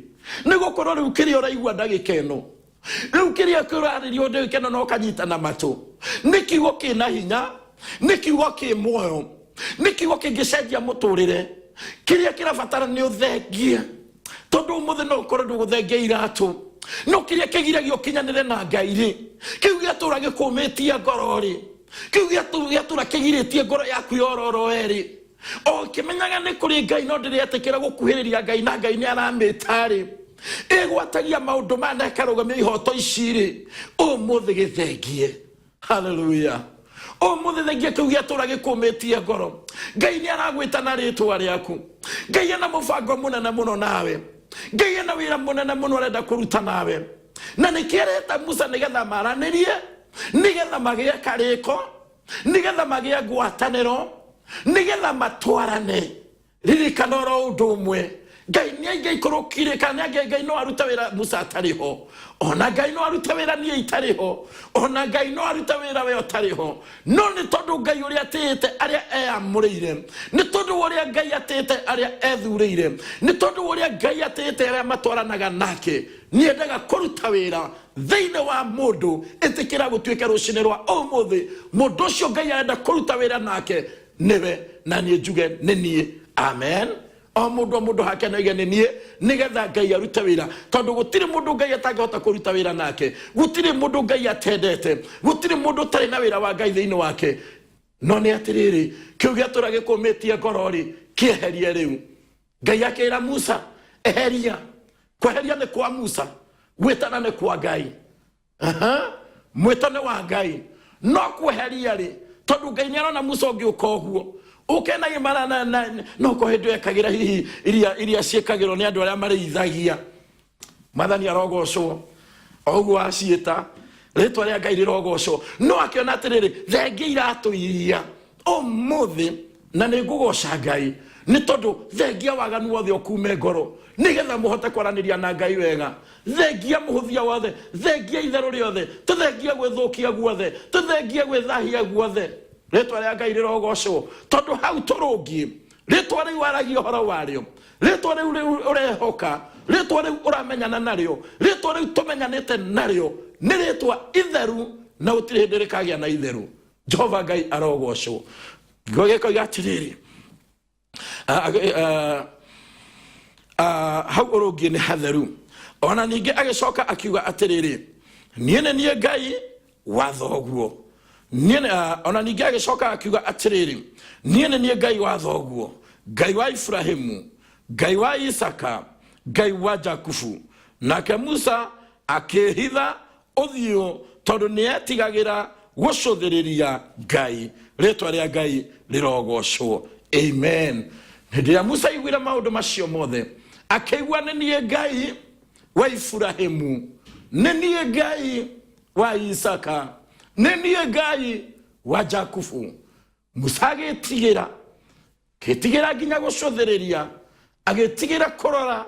nĩ gũkorwo rĩu kĩrĩa ũraigua ndagĩka ĩno, rĩu kĩrĩa kĩrarĩrio ndagĩka ĩno na ũkanyita na matũ, nĩ kiugo kĩna hinya, nĩ kiugo kĩ muoyo, nĩ kiugo kĩngĩcenjia mũtũrĩre. Kĩrĩa kĩrabatara nĩ ũthengie, tondũ ũmũthĩ no ũkorwo ndũgũthengia iratũ, no kĩrĩa kĩgiragia ũkinyanĩre na Ngai rĩ, kĩu gĩatũra gĩkũmĩtie ngoro rĩ, kĩu gĩatũra kĩgirĩtie ngoro yaku yororoe rĩ, o kĩmenyaga nĩ kũrĩ Ngai no ndĩretĩkĩra gũkuhĩrĩria Ngai, na Ngai nĩ aramĩta rĩ, ĩgwatagia maũndũ maya na ĩkarũgamia ihoto ici rĩ, ũmũthĩ gĩthengie. Haleluya. Ũmũthĩ thengia kĩu gĩatũra gĩkũmĩtie ngoro. Ngai nĩ aragwĩta na rĩtwa rĩaku. Ngai ena mũbango mũnene mũno nawe. Ngai ena wĩra mũnene mũno arenda kũruta nawe. Na nĩkĩo areta Musa, nĩgetha maranĩrie, nĩgetha magĩe karĩko, nĩgetha magĩe ngwatanĩro, nĩgetha matwarane. Ririkana oro ũndũ ũmwe, Ngai nĩ angĩaikũrũkire, kana nĩ angĩ, Ngai no arute wĩra Musa atarĩ ho, ona Ngai no arute wĩra niĩ itarĩ ho, ona Ngai no arute wĩra we ũtarĩ ho. No nĩ tondũ Ngai ũrĩa atĩĩte arĩa eyamũrĩire, nĩ tondũ wa ũrĩa Ngai atĩĩte arĩa ethurĩire, nĩ tondũ wa ũrĩa Ngai atĩĩte arĩa matwaranaga nake, nĩendaga kũruta wĩra thĩinĩ wa mũndũ. Ĩtĩkĩra gũtuĩke rũcinĩ rwa ũmũthĩ mũndũ ũcio Ngai arenda kũruta wĩra nake nĩwe, na niĩ njuge nĩ niĩ. Amen. O mũndũ o mũndũ hake no aige nĩ niĩ, nĩgetha Ngai arute wĩra, tondũ gũtirĩ mũndũ Ngai atangĩhota kũruta wĩra nake, gũtirĩ mũndũ Ngai atendete, gũtirĩ mũndũ ũtarĩ na wĩra wa Ngai thĩinĩ wake. No nĩ atĩrĩrĩ, kĩu gĩatũra gĩkũmĩtie ngoro rĩ, kĩeherie rĩu. Ngai akĩra Musa, eheria. Kweheria nĩ kwa Musa, gwĩtana nĩ kwa Ngai. Aha, mwĩto nĩ wa Ngai, no kweheria rĩ, tondũ Ngai nĩ arona Musa ũngĩũka ũguo ũke na imara na na no ko hĩndĩ ĩyo ekagĩra hihi iria ciĩkagĩrwo nĩ andũ arĩa marĩithagia. Mwathani arogocwo. O ũguo aciĩta, rĩtwa rĩa Ngai rĩrogocwo. No akĩona atĩrĩrĩ, thengia iratũ iria ũmũthĩ, na nĩ ngũgoca Ngai nĩ tondũ thengia waganu wothe ũkume ngoro, nĩgetha mũhote kwaranĩria na Ngai wega. Thengia mũhũthia wothe, thengia itherũ rĩothe, tũthengie gwĩthũkia guothe, tũthengie gwĩthahia guothe. Rĩtwa rĩa Ngai rĩrogocwo, tondũ hau tũrũngiĩ rĩtwa rĩu waragia ũhoro warĩo, rĩtwa rĩu rĩu ũrehoka, rĩtwa rĩu ũramenyana narĩo, rĩtwa rĩu tũmenyanĩte narĩo, nĩ rĩtwa itheru na gũtirĩ hĩndĩ rĩkagĩa na itheru. Jehova Ngai arogocwo. Gĩkoiga atĩrĩrĩ, hau ũrũngiĩ nĩ hatheru. Ona ningĩ agĩcoka akiuga atĩrĩrĩ, niĩ nĩ niĩ Ngai wa thoguo. Ona ningĩ agĩcoka akiuga atĩrĩrĩ, niĩ nĩ niĩ Ngai wa thoguo, Ngai wa Ibrahimu, Ngai wa Isaka, Ngai wa Jakubu. Nake Musa akĩĩhitha ũthiũ, tondũ nĩetigagĩra gũcũthĩrĩria Ngai. Rĩtwa rĩa Ngai rĩrogocwo. Amen. Hĩndĩ ĩrĩa Musa aiguire maũndũ macio mothe, akĩigua nĩ niĩ Ngai wa Iburahimu, nĩ niĩ Ngai wa Isaka, nĩ niĩ Ngai wa Jakubu. Musa agĩtigĩra, agĩtigĩra nginya gũcũthĩrĩria, agĩtigĩra kũrora,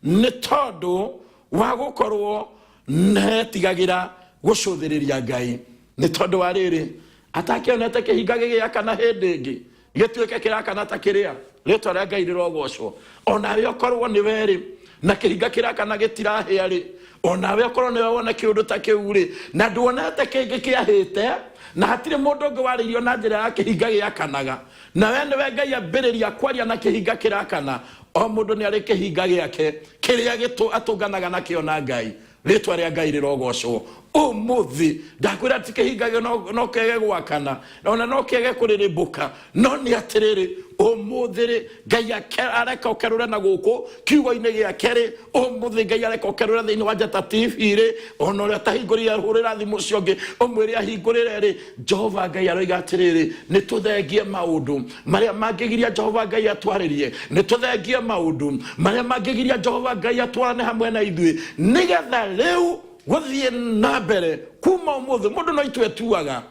nĩ tondũ wa gũkorwo netigagĩra Gũcũthĩrĩria Ngai nĩ tondũ wa rĩrĩ, atakĩonete kĩhinga gĩgĩakana hĩndĩ ĩngĩ gĩtuĩke kĩrakana ta kĩrĩa. Rĩtwa rĩa Ngai rĩrogocwo. Onawe ũkorwo nĩ werĩ na kĩhinga kĩrakana gĩtirahĩa rĩ, onawe ũkorwo nĩwe wone kĩũndũ ta kĩu rĩ, na nduonete kĩngĩ kĩahĩte, na hatirĩ mũndũ ũngĩ warĩirio na njĩra ya kĩhinga gĩakanaga, na we nĩwe Ngai ambĩrĩria kwaria na kĩhinga kĩrakana. O mũndũ nĩ arĩ kĩhinga gĩake kĩrĩa atũnganaga nakĩo na Ngai. Rĩtwa rĩa Ngai rĩrogocwo. Ũmũthĩ ndakwĩra ti kĩhinga no kĩage gwakana, ona no kĩage kũrĩrĩmbũka, no nĩ atĩrĩrĩ, ũmũthĩ rĩ, Ngai areka ũkerũre na gũkũ kiugo-inĩ gĩake rĩ. Ũmũthĩ Ngai areka ũkerũre thĩinĩ wa Njata TV rĩ, ona ũrĩa ũtahingũrire hũrĩra thimũ ũcio ũngĩ ũmwĩre ahingũrĩre rĩ. Jehova Ngai aroiga atĩrĩrĩ, nĩ tũthengie maũndũ marĩa mangĩgiria Jehova Ngai atwarĩrie, nĩ tũthengie maũndũ marĩa mangĩgiria Jehova Ngai atwarane hamwe na ithuĩ, nĩgetha rĩu gũthiĩ na mbere kuma ũmũthĩ. Mũndũ no itue tuaga,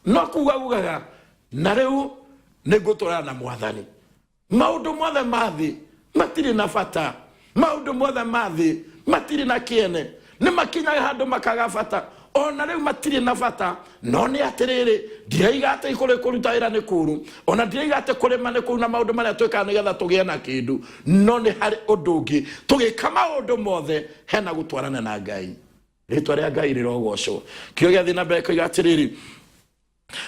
no kuga ugaga, na rĩu nĩ ngũtwarana na Mwathani. Maũndũ mothe ma thĩ matirĩ na bata, maũndũ mothe ma thĩ matirĩ na kĩene, nĩ makinyaga handũ makaga bata, ona rĩu matirĩ na bata. No nĩ atĩrĩrĩ, ndiraiga atĩ kũrĩ kũruta wĩra nĩ kũũru, ona ndiraiga atĩ kũrĩma nĩ kũũru na maũndũ marĩa twĩkaga nĩgetha tũgĩe na kĩndũ, no nĩ harĩ ũndũ ũngĩ. Tũgĩka maũndũ mothe hena gũtwarana na Ngai. Rĩtwa rĩa Ngai rĩrogocwo. Kĩo gĩathiĩ na mbere koiga atĩrĩrĩ,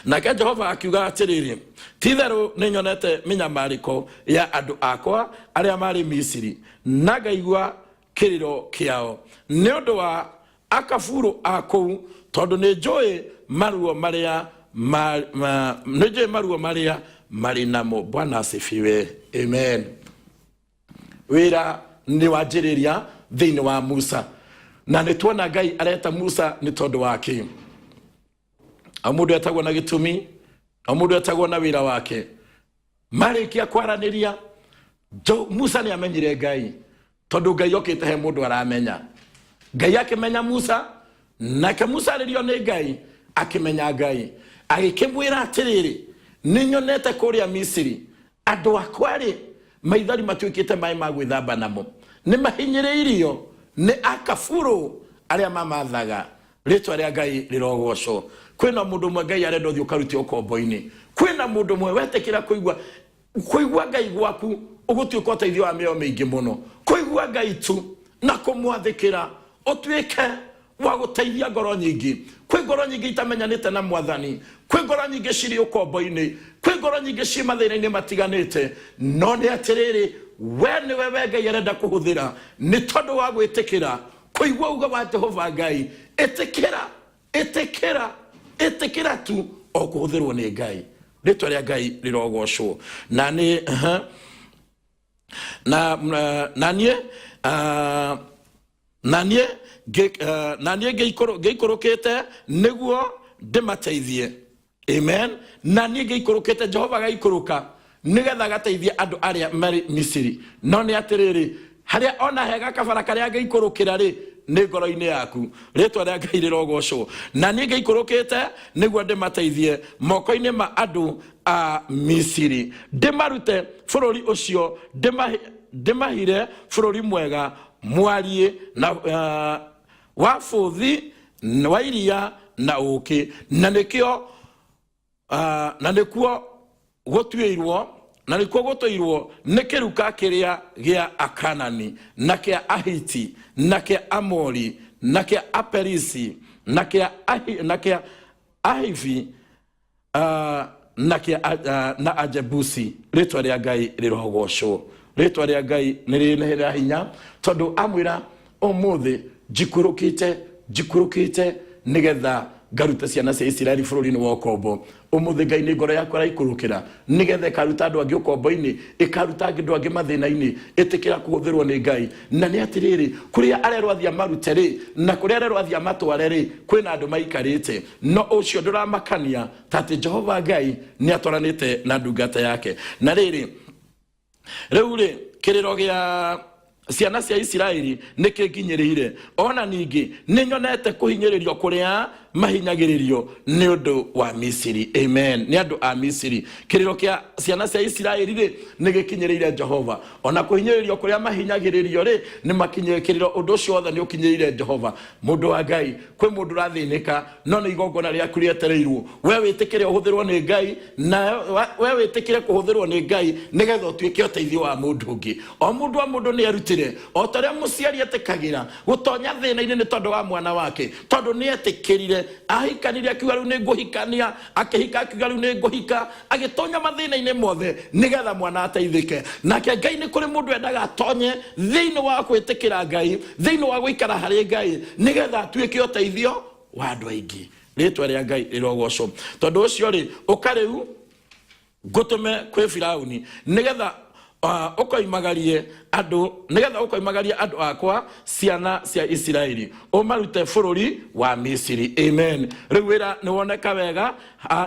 nake Jehova akiuga atĩrĩrĩ, ti-itherũ nĩnyonete mĩnyamarĩko ya andũ akwa arĩa marĩ Misiri, na ngaigua kĩrĩro kĩao nĩ ũndũ wa akaburũ a kũu, tondũ nĩnjũĩ maruo marĩa nĩnjũĩ maruo marĩa marĩ namo. Bwana asifiwe, amen. Wĩra nĩ wanjĩrĩria thĩinĩ wa Musa, na nĩ tuona Ngai areta Musa nĩ tondũ wa kĩ. O mũndũ etagwo na gĩtũmi, o mũndũ etagwo na wĩra wake. Marĩkia kwaranĩria, Musa nĩ amenyire Ngai, tondũ Ngai okĩte he mũndũ aramenya. Ngai akĩmenya Musa, nake Musa arĩrio nĩ Ngai akĩmenya Ngai, agĩkĩmwĩra atĩrĩrĩ, nĩ nyonete kũrĩa Misiri andũ akwa rĩ, maithori matuĩkĩte maĩ ma gwĩthamba namo, nĩ mahinyĩrĩirio nĩ akaburũ arĩa mamathaga. Rĩtwa rĩa Ngai rĩrogocwo. Kwĩna mũndũ ũmwe Ngai arenda ũthiĩ ũkarute ũkombo-inĩ. Kwĩna mũndũ ũmwe wetĩkĩra kũigua kũigua Ngai gwaku ũgũtuĩka ũteithio wa mĩoyo mĩingĩ mũno. Kũigua Ngai tu na kũmwathĩkĩra ũtuĩke wa gũteithia ngoro nyingĩ. Kwĩ ngoro nyingĩ itamenyanĩte na Mwathani, kwĩ ngoro nyingĩ cirĩ ũkombo-inĩ, kwĩ ngoro nyingĩ ciĩ mathĩna-inĩ matiganĩte, no nĩ atĩrĩrĩ, we nĩwe we Ngai arenda kũhũthĩra nĩ tondũ wa gwĩtĩkĩra kũigua uga wa Jehova Ngai. Ĩtĩkĩra, ĩtĩkĩra, ĩtĩkĩra tu o kũhũthĩrwo nĩ Ngai. Rĩtwa rĩa Ngai rĩrogocwo. Na nĩ na na niĩ na niĩ na niĩ ngĩikũrũkĩte nĩguo ndĩmateithie. Amen. Na niĩ ngĩikũrũkĩte, Jehova agaikũrũka nĩgetha agateithie andũ arĩa marĩ Misiri. No nĩ atĩrĩrĩ, harĩa ona hega kabara karĩa angĩikũrũkĩra rĩ, nĩ ngoro-inĩ yaku. Rĩtwa rĩa Ngai rĩrogocwo. Na niĩ ngĩikũrũkĩte nĩguo ndĩmateithie moko-inĩ ma andũ a Misiri, ndĩmarute bũrũri ũcio, ndĩmahire bũrũri mwega mwariĩ na wa bũthi wa iria na ũũkĩ, na nĩkĩo na nĩkuo gũtuĩirwo na nĩkuo gũtũirwo nĩ kĩruka kĩrĩa gĩa Akanani, na kĩa Ahiti, na kĩa Amori, na kĩa Aperisi, na kĩa na kĩa Ahivi, na kĩa na Ajebusi. Rĩtwa rĩa Ngai rĩrogocwo. Rĩtwa rĩa Ngai nĩ rĩrĩ hinya, tondũ amwĩra ũmũthĩ njikũrũkĩte, njikũrũkĩte nĩgetha ngarute ciana cia Isiraeli bũrũri-inĩ wa ũkombo. Ũmũthĩ Ngai nĩ ngoro yaku araikũrũkĩra nĩgetha ĩkaruta andũ angĩ ũkombo-inĩ, ĩkaruta andũ angĩ mathĩna-inĩ. Ĩtĩkĩra kũhũthĩrwo nĩ Ngai. Na nĩ atĩrĩrĩ, kũrĩa arerwo athiĩ amarute rĩ, na kũrĩa arerwo athiĩ amatware rĩ, kwĩna andũ maikarĩte, no ũcio ndũramakania ta atĩ Jehova Ngai nĩ atwaranĩte na ndungata yake. Na rĩrĩ, rĩu rĩ, kĩrĩro gĩa ciana cia Isiraeli nĩ kĩnginyĩrĩire, ona ningĩ nĩ nyonete kũhinyĩrĩrio kũrĩa Mahinyagĩrĩrio nĩ ũndũ wa Misiri. Amen. Nĩ andũ a Misiri. Kĩrĩro kĩa ciana cia Isiraeli rĩ, nĩ gĩkinyĩrĩire Jehova. Ona kũhinyĩrĩrio kũrĩa mahinyagĩrĩrio rĩ, nĩ makinyĩrĩire kĩrĩro, ũndũ ũcio wothe nĩ ũkinyĩrĩire Jehova. Mũndũ wa Ngai, kwĩ mũndũ ũrathĩnĩka, no nĩ igongona rĩaku rĩetereirwo. We wĩtĩkĩre ũhũthĩrwo nĩ Ngai, na we wĩtĩkĩre kũhũthĩrwo nĩ Ngai nĩgetha ũtuĩke ũteithio wa mũndũ ũngĩ. O mũndũ o mũndũ nĩ erutĩre, o ta ũrĩa mũciari etĩkagĩra gũtonya thĩna-inĩ nĩ tondũ wa mwana wake, tondũ nĩ etĩkĩrire. Ahikanire akiuga rĩu nĩ ngũhikania, akĩhika akiuga rĩu nĩ ngũhika, agĩtonya mathĩna-inĩ mothe nĩgetha mwana ateithĩke. Nake Ngai nĩ kũrĩ mũndũ endaga atonye thĩinĩ wa gwĩtĩkĩra Ngai, thĩinĩ wa gũikara harĩ Ngai, nĩgetha atuĩke ũteithio wa andũ aingĩ. Rĩtwa rĩa Ngai rĩrogocwo. Tondũ ũcio rĩ, ũka rĩu ngũtũme kwĩ Firauni, nĩgetha ũkoimagarie andũ, nĩgetha ũkoimagarie andũ akwa ciana cia Isiraeli, ũmarute bũrũri wa Misiri. Amen. Rĩu wĩra nĩ woneka wega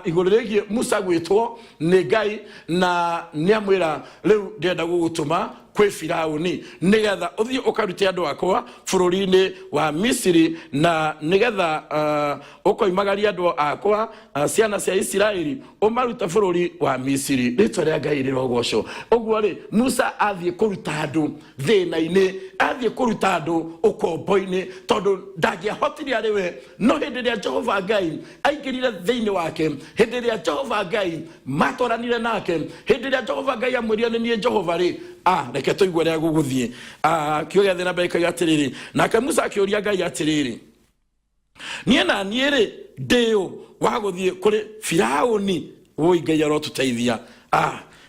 igũrũ rĩgiĩ Musa gwĩtwo nĩ Ngai, na nĩamwĩra rĩu ndĩrenda gũgũtũma kwĩ Firauni nĩgetha ũthiĩ ũkarute andũ akwa bũrũri-inĩ wa Misiri, na nĩgetha ũkoimagaria andũ akwa ciana cia Isiraeli, ũmarute bũrũri wa Misiri. Rĩtwa rĩa Ngai rĩrogocwo. Ũguo rĩ, Musa athiĩ kũruta andũ thĩna-inĩ, athiĩ kũruta andũ ũkombo-inĩ, tondũ ndangĩahotire arĩ we. No hĩndĩ ĩrĩa Jehova Ngai aingĩrire thĩinĩ wake, hĩndĩ ĩrĩa Jehova Ngai matwaranire nake, hĩndĩ ĩrĩa Jehova Ngai amwĩrire nĩ niĩ Jehova rĩ, reke tũigue ũrĩa gũgũthiĩ. Kiugo gĩathiĩ na mbere gĩkoiga atĩrĩrĩ, nake Musa akĩũria Ngai atĩrĩrĩ, niĩ na niĩ rĩ, ndĩ ũ wa gũthiĩ kũrĩ Firaũni? Wũi Ngai arotũteithia.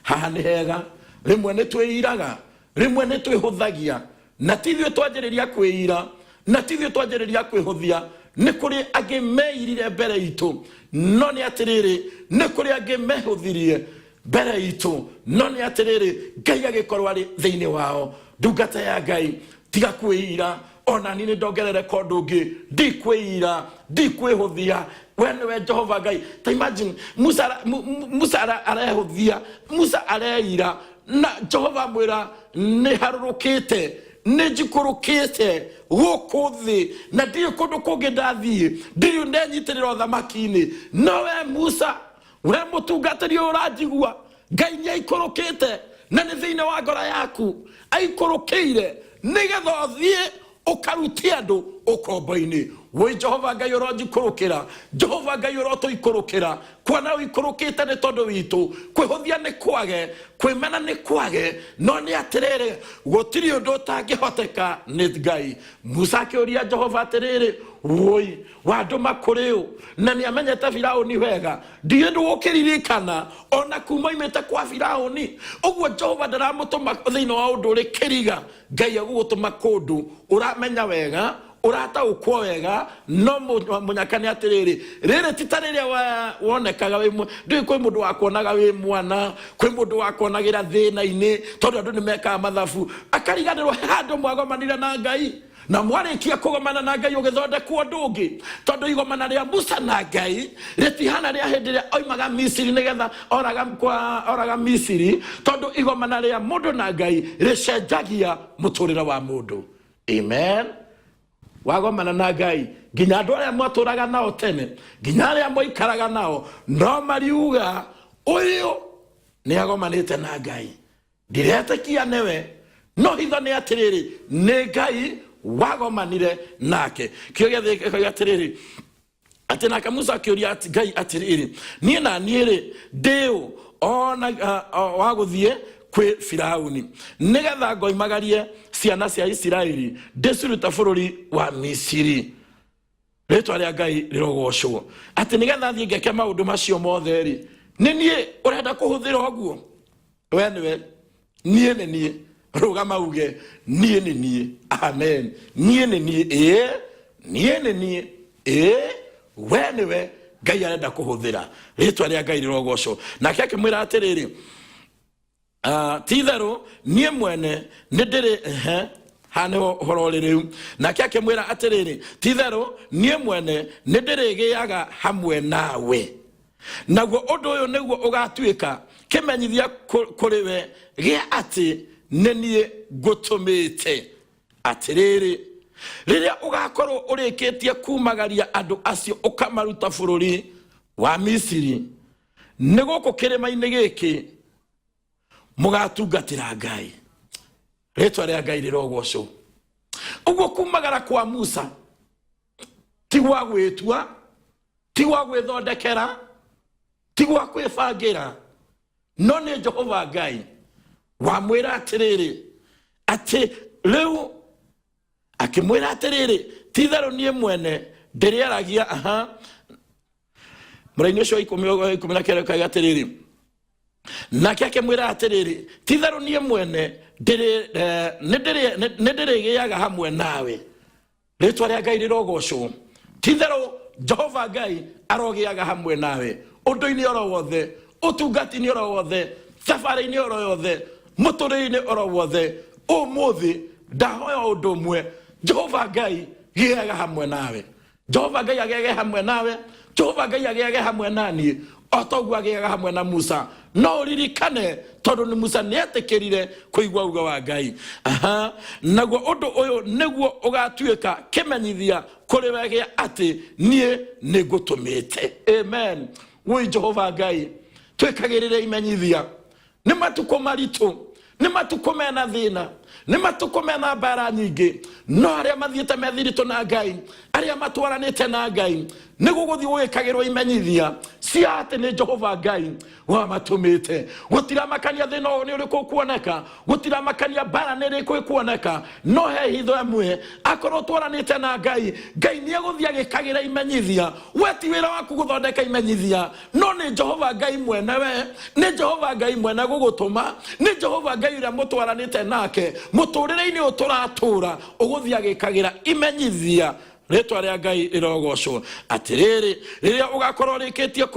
Haha nĩ hega. Rĩmwe nĩ twĩiraga, rĩmwe nĩ twĩhũthagia, na ti ithuĩ twanjĩrĩria kwĩira, na ti ithuĩ twanjĩrĩria kwĩhũthia. Nĩ kũrĩ angĩ meirire mbere itũ, no nĩ atĩrĩrĩ, nĩ kũrĩ angĩ mehũthirie mbere itũ, no nĩ atĩrĩrĩ, Ngai agĩkorwo arĩ thĩinĩ wao. Ndungata ya Ngai, tiga kwĩira. Ona niĩ nĩ ndongerereka ũndũ ũngĩ, ndikwĩira, ndikwĩhũthia. We nĩwe Jehova Ngai. Ta imagine Musa, Musa arehũthia, Musa areira, na Jehova amwĩra nĩ harũrũkĩte, nĩ njikũrũkĩte gũkũ thĩ, na ndirĩ kũndũ kũngĩ ndathiĩ, ndirĩ ndenyitĩrĩra ũthamaki-inĩ. No we Musa, we mũtungatĩri ũyũ ũranjigua, Ngai nĩ aikũrũkĩte na nĩ thĩinĩ wa ngoro yaku aikũrũkĩire, nĩgetha ũthiĩ ũkarute andũ ũkombo-inĩ. Woi Jehova Ngai ũronjikũrũkĩra, Jehova Ngai ũrotũikũrũkĩra, kuona ũikũrũkĩte nĩ tondũ witũ. Kwĩhũthia nĩ kwage, kwĩmena nĩ kwage, no nĩ atĩrĩrĩ, gũtirĩ ũndũ ũtangĩhoteka nĩ Ngai. Musa akĩũria Jehova atĩrĩrĩ, woi wandũma kũrĩ ũ? Na nĩ amenyete Firaũni wega, ndiĩ ndũgũkĩririkana ona kuma oimĩte kwa Firaũni. Ũguo Jehova ndaramũtũma thĩinĩ wa ũndũ ũrĩ kĩriga. Ngai agũgũtũma kũndũ ũramenya wega, ũrataũkwo wega. No mũnyaka nĩ atĩrĩrĩ, rĩrĩ ti ta rĩrĩa wonekaga wĩ ndũĩ kwĩ mũndũ wakuonaga wĩ mwana, kwĩ mũndũ wakuonagĩra thĩna-inĩ, tondũ andũ nĩ mekaga mathabu, akariganĩrwo he handũ mwagomanire na Ngai, na mwarĩkia kũgomana na Ngai ũgĩthondekwo ũndũ ũngĩ. Tondũ igomana rĩa Musa na Ngai rĩtihana rĩa hĩndĩ ĩrĩa oimaga Misiri nĩgetha oraga, kwa, oraga Misiri, tondũ igomana rĩa mũndũ na Ngai rĩcenjagia mũtũrĩre wa mũndũ. Amen. Wagomana na Ngai, nginya andũ arĩa mwatũraga nao tene, nginya arĩa mwaikaraga nao, no mariuga ũyũ nĩ agomanĩte na Ngai, ndiretĩkia nĩwe. No hitho nĩ atĩrĩrĩ, nĩ Ngai wagomanire nake. Kĩo gĩathĩ atĩrĩrĩ, atĩ nake Musa akĩũria Ngai atĩrĩrĩ, niĩ na niĩ rĩ, ndĩ ũ ona wa gũthiĩ kwĩ Firauni nĩgetha ngoimagarie ciana cia Isiraeli ndĩcirute bũrũri wa Misiri? Rĩtwa rĩa Ngai rĩrogocwo. Atĩ nĩgetha thiĩ ngeke maũndũ macio mothe rĩ, nĩ niĩ ũrenda kũhũthĩra ũguo? We nĩwe, niĩ nĩ niĩ. Rũgama uge, niĩ nĩ niĩ. Amen. Niĩ nĩ niĩ. Ĩĩ, niĩ nĩ niĩ. Ĩĩ, we nĩwe Ngai arenda kũhũthĩra. Rĩtwa rĩa Ngai rĩrogocwo. Nake akĩmwĩra atĩrĩrĩ, ti itherũ niĩ mwene nĩ ndĩrĩ ehe, haha nĩho ũhoro ũrĩ rĩu. Nake akĩmwĩra atĩrĩrĩ, ti itherũ niĩ mwene nĩ ndĩrĩgĩaga hamwe nawe, naguo ũndũ ũyũ nĩguo ũgatuĩka kĩmenyithia kũrĩ we gĩa atĩ nĩ niĩ ngũtũmĩte. Atĩrĩrĩ, Rĩrĩa ũgakorwo ũrĩkĩtie kumagaria andũ acio ũkamaruta bũrũri wa Misiri, nĩ gũkũ kĩrĩma-inĩ gĩkĩ mũgatungatĩra Ngai. Rĩtwa rĩa Ngai rĩrogocwo. Ũguo kumagara kwa Musa ti gwa gwĩtua, ti gwa gwĩthondekera, ti gwa kwĩbangĩra, no nĩ Jehova Ngai wamwĩra atĩrĩrĩ, atĩ rĩu akĩmwĩra atĩrĩrĩ, ti-itherũ niĩ mwene ndĩrĩaragia. Aha, mũraini ũcio wa 19 ũkauga atĩrĩrĩ, nake akĩmwĩra atĩrĩrĩ, ti-itherũ niĩ mwene nĩ ndĩrĩgĩaga hamwe nawe. Rĩtwa rĩa Ngai rĩrogocwo. Ti-itherũ Jehova Ngai arogĩaga hamwe nawe ũndũ-inĩ oro wothe, ũtungati-inĩ oro wothe, thabarĩ-inĩ oro yothe, mũtũrĩre-inĩ oro wothe. Ũmũthĩ ndahoya ũndũ ũmwe, Jehova Ngai gĩaga hamwe nawe. Jehova Ngai agĩage hamwe nawe. Jehova Ngai agĩage hamwe na niĩ o ta ũguo agĩaga hamwe na Musa. No ũririkane, tondũ nĩ Musa nĩetĩkĩrire kũigua uge wa Ngai. Aha, naguo ũndũ ũyũ nĩguo ũgatuĩka kĩmenyithia kũrĩ we gĩa atĩ niĩ nĩngũtũmĩte. Amen. Wũi Jehova Ngai, twĩkagĩrĩre imenyithia. Nĩ matukũ maritũ, nĩ matukũ mena thĩna, nĩ matukũ mena mbara nyingĩ, no arĩa mathiĩte methiritũ na Ngai, arĩa matwaranĩte na Ngai, nĩ gũgũthiĩ gũgĩkagĩrwo imenyithia cia atĩ nĩ Jehova Ngai wamatũmĩte. Gũtiramakania thĩna ũyũ nĩ ũrĩkũ ũkuoneka, gũtiramakania mbara nĩ ĩrĩkũ ĩkuoneka, no he hitho ĩmwe, akorwo twaranĩte na Ngai, Ngai nĩ egũthiĩ agĩkagĩra imenyithia. We ti wĩra waku gũthondeka imenyithia, no nĩ Jehova Ngai mwene we, nĩ Jehova Ngai mwene gũgũtũma, nĩ Jehova Ngai ũrĩa mũtwaranĩte nake mũtũrĩre-inĩ ũyũ tũratũra, ũgũthiĩ agĩkagĩra imenyithia. Rĩtwa rĩa Ngai rĩrogocwo. Atĩrĩrĩ, rĩrĩa ũgakorwo ũrĩkĩtie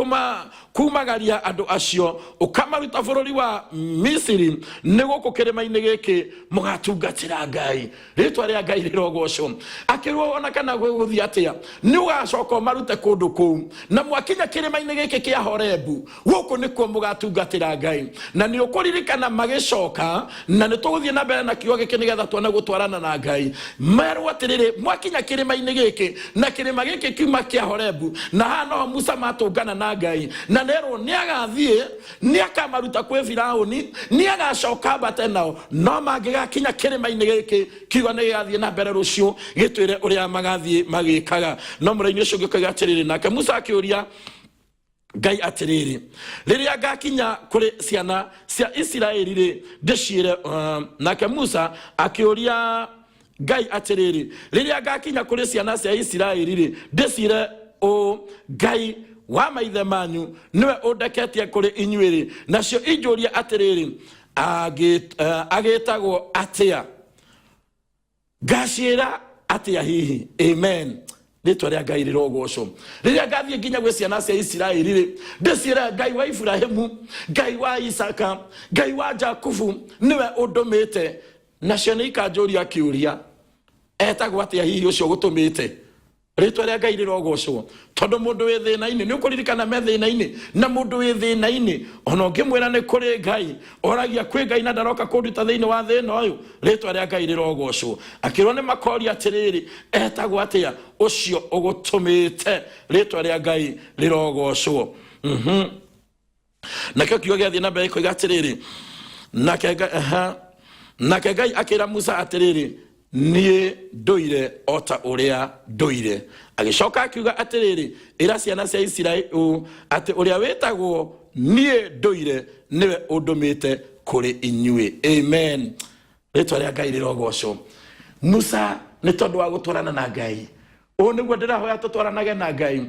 kumagaria andũ acio ũkamaruta bũrũri wa Misiri, nĩ gũkũ kĩrĩma-inĩ gĩkĩ mũgatungatĩra Ngai. Rĩtwa rĩa Ngai rĩrogocwo. Akĩrwo ona kana gũgũthiĩ atĩa, nĩ ũgacoka ũmarute kũndũ kũu, na mwakinya kĩrĩma-inĩ gĩkĩ kĩa Horebu, gũkũ nĩkuo mũgatungatĩra Ngai. Na nĩ ũkũririkana magĩcoka, na nĩ tũgũthiĩ na mbere na kiugo gĩkĩ nĩgetha tuone gũtwarana na Ngai. Merwo atĩrĩrĩ, mwakinya kĩrĩma-inĩ gĩkĩ, na kĩrĩma gĩkĩ kiuma kĩa Horebu, na haha noho Musa matũngana na Ngai, na nerwo nĩ agathiĩ, nĩ akamaruta kwĩ Firaũni, nĩ agacoka ambate nao, no mangĩgakinya kĩrĩma-inĩ gĩkĩ, kiugo nĩ gĩgathiĩ na mbere rũciũ gĩtwĩre ũrĩa magathiĩ magĩkaga. No mũraini ũcio ũngĩ ũkoiga atĩrĩrĩ, nake Musa akĩũria Ngai atĩrĩrĩ, rĩrĩa ngakinya kũrĩ ciana cia Isiraeli rĩ, ndĩciĩre, nake Musa akĩũria Ngai atĩrĩrĩ, rĩrĩa ngakinya kũrĩ ciana cia Isiraeli rĩ, ndĩciĩre ũũ, Ngai wa maithe manyu nĩwe ũndeketie kũrĩ inyuĩ rĩ, nacio injũrie atĩrĩrĩ, agĩtagwo atĩa? Ngaciĩra atĩa hihi? Amen. Rĩtwa rĩa Ngai rĩrogocwo. Rĩrĩa ngathiĩ nginya gwĩ ciana cia Isiraeli rĩ, ndĩciĩre Ngai wa Iburahĩmu, Ngai wa Isaka, Ngai wa Jakubu nĩwe ũndũmĩte, nacio nĩ ikanjũria kĩũria, etagwo atĩa hihi ũcio ũgũtũmĩte? Rĩtwa rĩa Ngai rĩrogocwo. Tondũ mũndũ wĩ thĩna-inĩ, nĩ ũkũririkana me thĩna-inĩ, na mũndũ wĩ thĩna-inĩ ona ũngĩmwĩra nĩ kũrĩ Ngai, oragia kwĩ Ngai na ndaroka kũnduta thĩinĩ wa thĩna ũyũ. Rĩtwa rĩa Ngai rĩrogocwo. Akĩrwo nĩ makoria atĩrĩrĩ, etagwo atĩa ũcio ũgũtũmĩte? Rĩtwa rĩa Ngai rĩrogocwo. Nakĩo kiugo gĩathiĩ na mbere gĩkoiga atĩrĩrĩ, nake Ngai, aha, nake Ngai akĩra Musa atĩrĩrĩ, niĩ ndũire o ta ũrĩa ndũire. Agĩcoka akiuga atĩrĩrĩ, ĩra ciana cia Isiraeli ũũ, atĩ ũrĩa wĩtagwo niĩ ndũire nĩwe ũndũmĩte kũrĩ inyuĩ. Amen. Rĩtwa rĩa Ngai rĩrogocwo. Musa nĩ tondũ wa gũtwarana na Ngai, ũũ nĩguo ndĩrahoya tũtwaranage na Ngai,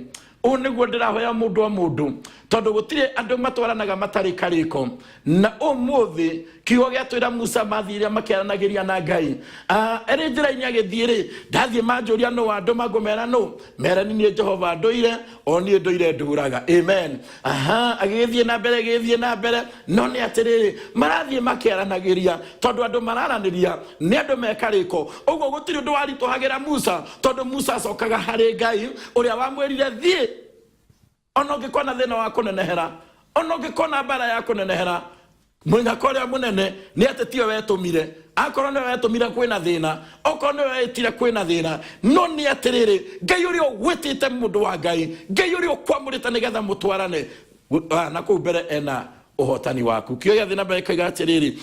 ũũ nĩguo ndĩrahoya mũndũ o mũndũ, tondũ gũtirĩ andũ matwaranaga matarĩ karĩko. Na ũmũthĩ kiugo gĩatwĩra Musa mathiire makĩaranagĩria na Ngai. Erĩ njĩra-inĩ agĩthiĩ rĩ, ndathiĩ manjũria nũ wandũma, ngũmera nũ? Mere nĩ niĩ Jehova ndũire, o niĩ ndũire ndũraga. Amen. Aha, agĩgĩthiĩ na mbere, agĩgĩthiĩ na mbere, no nĩ atĩrĩrĩ, marathiĩ makĩaranagĩria, tondũ andũ mararanĩria nĩ andũ mekarĩko. Ũguo gũtirĩ ũndũ waritũhagĩra Musa, tondũ Musa acokaga harĩ Ngai ũrĩa wamwĩrire thiĩ. Ona ũngĩkona thĩna wa kũnenehera, ona ũngĩkona mbara ya kũnenehera, mũnyaka ũrĩa mũnene nĩ atĩ tiwe wetũmire. Akorwo nĩwe wetũmire kwĩna thĩna, okorwo nĩwe wetire kwĩna thĩna, no nĩ atĩrĩrĩ, Ngai ũrĩa ũgwĩtĩte mũndũ wa Ngai, Ngai ũrĩa ũkwamũrĩte nĩgetha mũtwarane na kũu mbere ena ũhotani waku. Kĩo gĩathiĩ na mbere kĩoiga atĩrĩrĩ,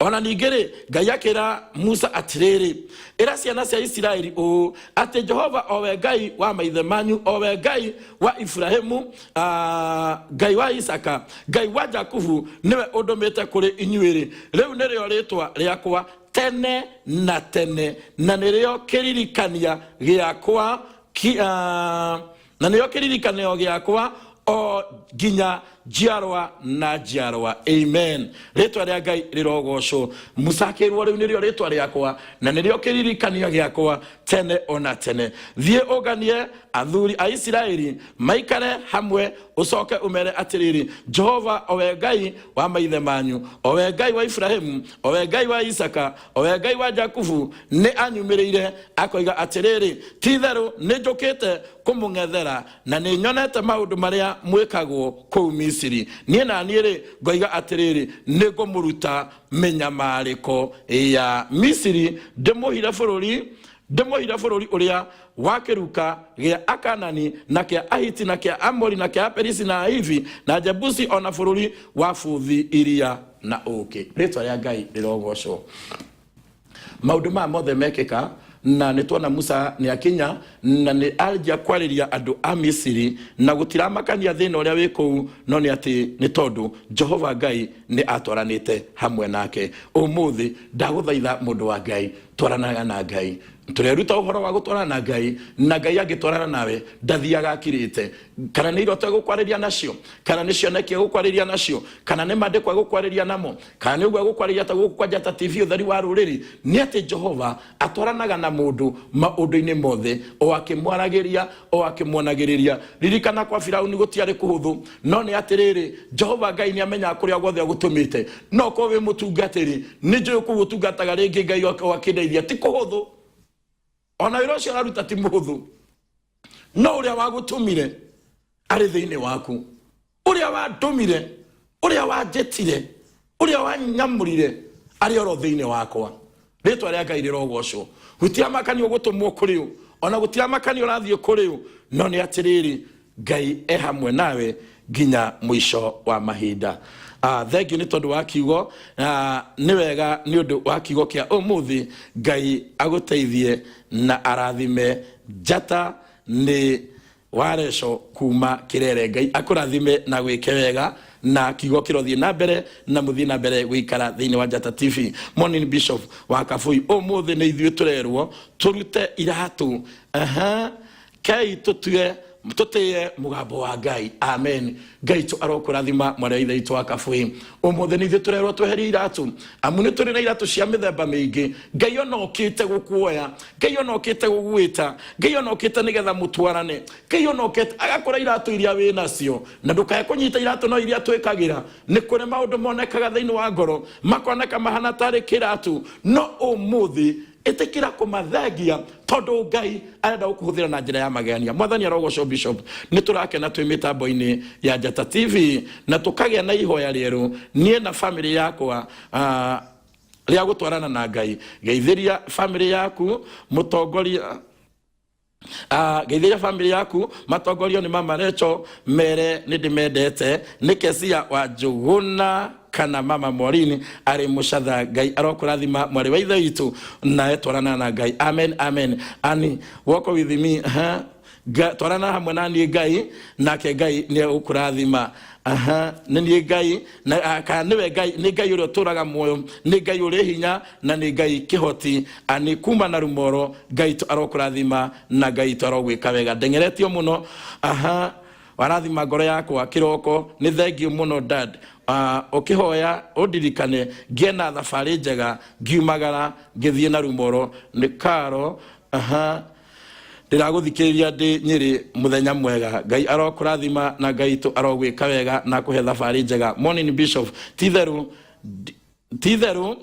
ona ningĩ rĩ, Ngai akĩra Musa atĩrĩrĩ, ĩra ciana cia Isiraeli ũũ, atĩ Jehova owe Ngai wa maithe manyu, owe Ngai wa Iburahimu, Ngai wa Isaka, Ngai wa Jakubu, nĩwe ũndũmĩte kũrĩ inyuĩ-rĩ, rĩu nĩrĩo rĩtwa rĩakwa tene na tene, na nĩrĩo kĩririkania gĩakwa na nĩrĩo kĩririkanio gĩakwa o nginya njiarwa na njiarwa. Amen. Rĩtwa rĩa Ngai rĩrogocwo. Musa akĩrwo rĩu nĩrĩo rĩtwa rĩakwa na nĩrĩo kĩririkanio gĩakwa tene ona tene. Thiĩ ũnganie athuri a Isiraeli maikare hamwe, ũcoke ũmere atĩrĩrĩ, Jehova owe Ngai wa maithe manyu, owe Ngai wa Iburahimu, owe Ngai wa Isaka, owe Ngai wa Jakubu, nĩ anyumĩrĩire akoiga atĩrĩrĩ, ti-itherũ nĩ njũkĩte kũmũng'ethera, na nĩ nyonete maũndũ marĩa mwĩkagwo kũu Misiri. Niĩ na niĩ-rĩ, ngoiga atĩrĩrĩ, nĩ ngũmũruta mĩnyamarĩko ya Misiri, ndĩmũhire bũrũri ndĩmũhire bũrũri ũrĩa wa kĩruka gĩa Akanani, na kĩa Ahiti, na kĩa Amori, na kĩa Aperisi, na Ahivi, na Jebusi, o na bũrũri wa bũthi iria na ũũkĩ. Rĩtwa rĩa Ngai rĩrogocwo. Maũndũ maya mothe mekĩka, na nĩ tuona Musa nĩ akinya na nĩ anjia kwarĩria andũ a Misiri, na gũtiramakania thĩna ũrĩa wĩ kũu, no nĩ atĩ nĩ tondũ Jehova Ngai nĩ atwaranĩte hamwe nake. Ũmũthĩ ndagũthaitha mũndũ wa Ngai, twaranaga na Ngai. Tũreruta ũhoro wa gũtwarana na Ngai, na Ngai angĩtwarana nawe ndathiaga akirĩte. Kana nĩ iroto egũkwarĩria nacio, kana nĩ cioneki egũkwarĩria nacio, kana nĩ maandĩko egũkwarĩria namo, kana nĩ ũguo egũkwarĩria ta gũkũ kwa Njata TV ũtheri wa rũrĩrĩ. Nĩ atĩ Jehova atwaranaga na mũndũ maũndũ-inĩ mothe, o akĩmwaragĩria, o akĩmuonagĩrĩria. Ririkana kwa Firauni gũtiarĩ kũhũthũ, no nĩ atĩrĩrĩ, Jehova Ngai nĩ amenyaga kũrĩa guothe agũtũmĩte. No korwo wĩ mũtungatĩri, nĩ njũĩ kũu ũtungataga rĩngĩ Ngai o akĩndeithia, ti kũhũthũ. Ona wĩra ũcio ũraruta ti mũhũthũ, no ũrĩa wagũtũmire arĩ thĩinĩ waku, ũrĩa wandũmire, ũrĩa wanjĩtire, ũrĩa wanyamũrire arĩ oro thĩinĩ wakwa. Rĩtwa rĩa Ngai rĩrogocwo. Gũtiramakania ũgũtũmwo kũrĩ ũ, ona gũtiramakania ũrathiĩ kũrĩ ũ, no nĩ atĩrĩrĩ, Ngai e hamwe nawe nginya mũico wa mahinda. Thengiũ nĩ tondũ wa kiugo, nĩ wega nĩ ũndũ wa kiugo kĩa ũmũthĩ. Ngai agũteithie na arathime. Njata nĩ Wareco kuma Kĩrere. Ngai akũrathime na gwĩke wega, na kiugo kĩrothiĩ na mbere na mũthiĩ na mbere gũikara thĩinĩ wa Njata TV. Morning Bishop wa Kabui, ũmũthĩ nĩ ithuĩ tũrerwo tũrute iratũ. Aha. Kei tũtue tũtĩe mũgambo wa Ngai. Amen. Ngai tũ arokũrathima mwarĩ wa ithe witũ wa Kabui. Ũmũthĩ nĩ ithuĩ tũrerwo tweherie iratũ, amu nĩ tũrĩ na iratũ cia mĩthemba mĩingĩ. Ngai ona okĩte gũkuoya, Ngai ona okĩte gũgwĩta, Ngai ona okĩte nĩgetha mũtwarane, Ngai ona okĩte agakora iratũ iria wĩ nacio, na ndũkae kũnyita iratũ no iria twĩkagĩra. Nĩ kũrĩ maũndũ monekaga thĩinĩ wa ngoro makoneka mahana tarĩ kĩratũ, no ũmũthĩ ĩtĩkĩra kũmathengia tondũ Ngai arenda gũkũhũthĩra na njĩra ya magegania. Mwathani arogocwo. Bishop, nĩ tũrakena twĩ mĩtambo-inĩ ya Njata TV na tũkagĩa na ihoya rĩerũ, niĩ na famĩlĩ yakwa, rĩa gũtwarana na Ngai. Geithĩria famĩlĩ yaku mũtongoria, geithĩria famĩlĩ yaku matongorio nĩ Mama Recho, mere nĩ ndĩmendete. Nĩ Kesia wa Njũgũna kana Mama Morini arĩ Mũcatha. Ngai arokũrathima mwarĩ wa ithe witũ, nawe twarana na Ngai. Amen, amen. Ani walk with me, ha? Twarana hamwe na niĩ Ngai, nake Ngai nĩ egũkũrathima. Aha, nĩ niĩ Ngai na kana nĩwe Ngai, nĩ Ngai ũrĩa ũtũraga muoyo, nĩ Ngai ũrĩ hinya, na nĩ Ngai kĩhoti. Ani kuma na Rumoro, Ngai tu arokũrathima na Ngai tu arogwĩka wega. Ndengeretio mũno. Aha, warathima ngoro yakwa kĩroko, nĩ thengiũ mũno dad. Ũkĩhoya ũndirikane ngĩe na thabarĩ njega ngiumagara ngĩthiĩ na Rumoro. Nĩ Karo. Aha, ndĩragũthikĩrĩria ndĩ Nyĩrĩ. Mũthenya mwega. Ngai arokũrathima na Ngai tu arogwĩka wega na kũhe thabarĩ njega. Morning Bishop, titherũ titherũ,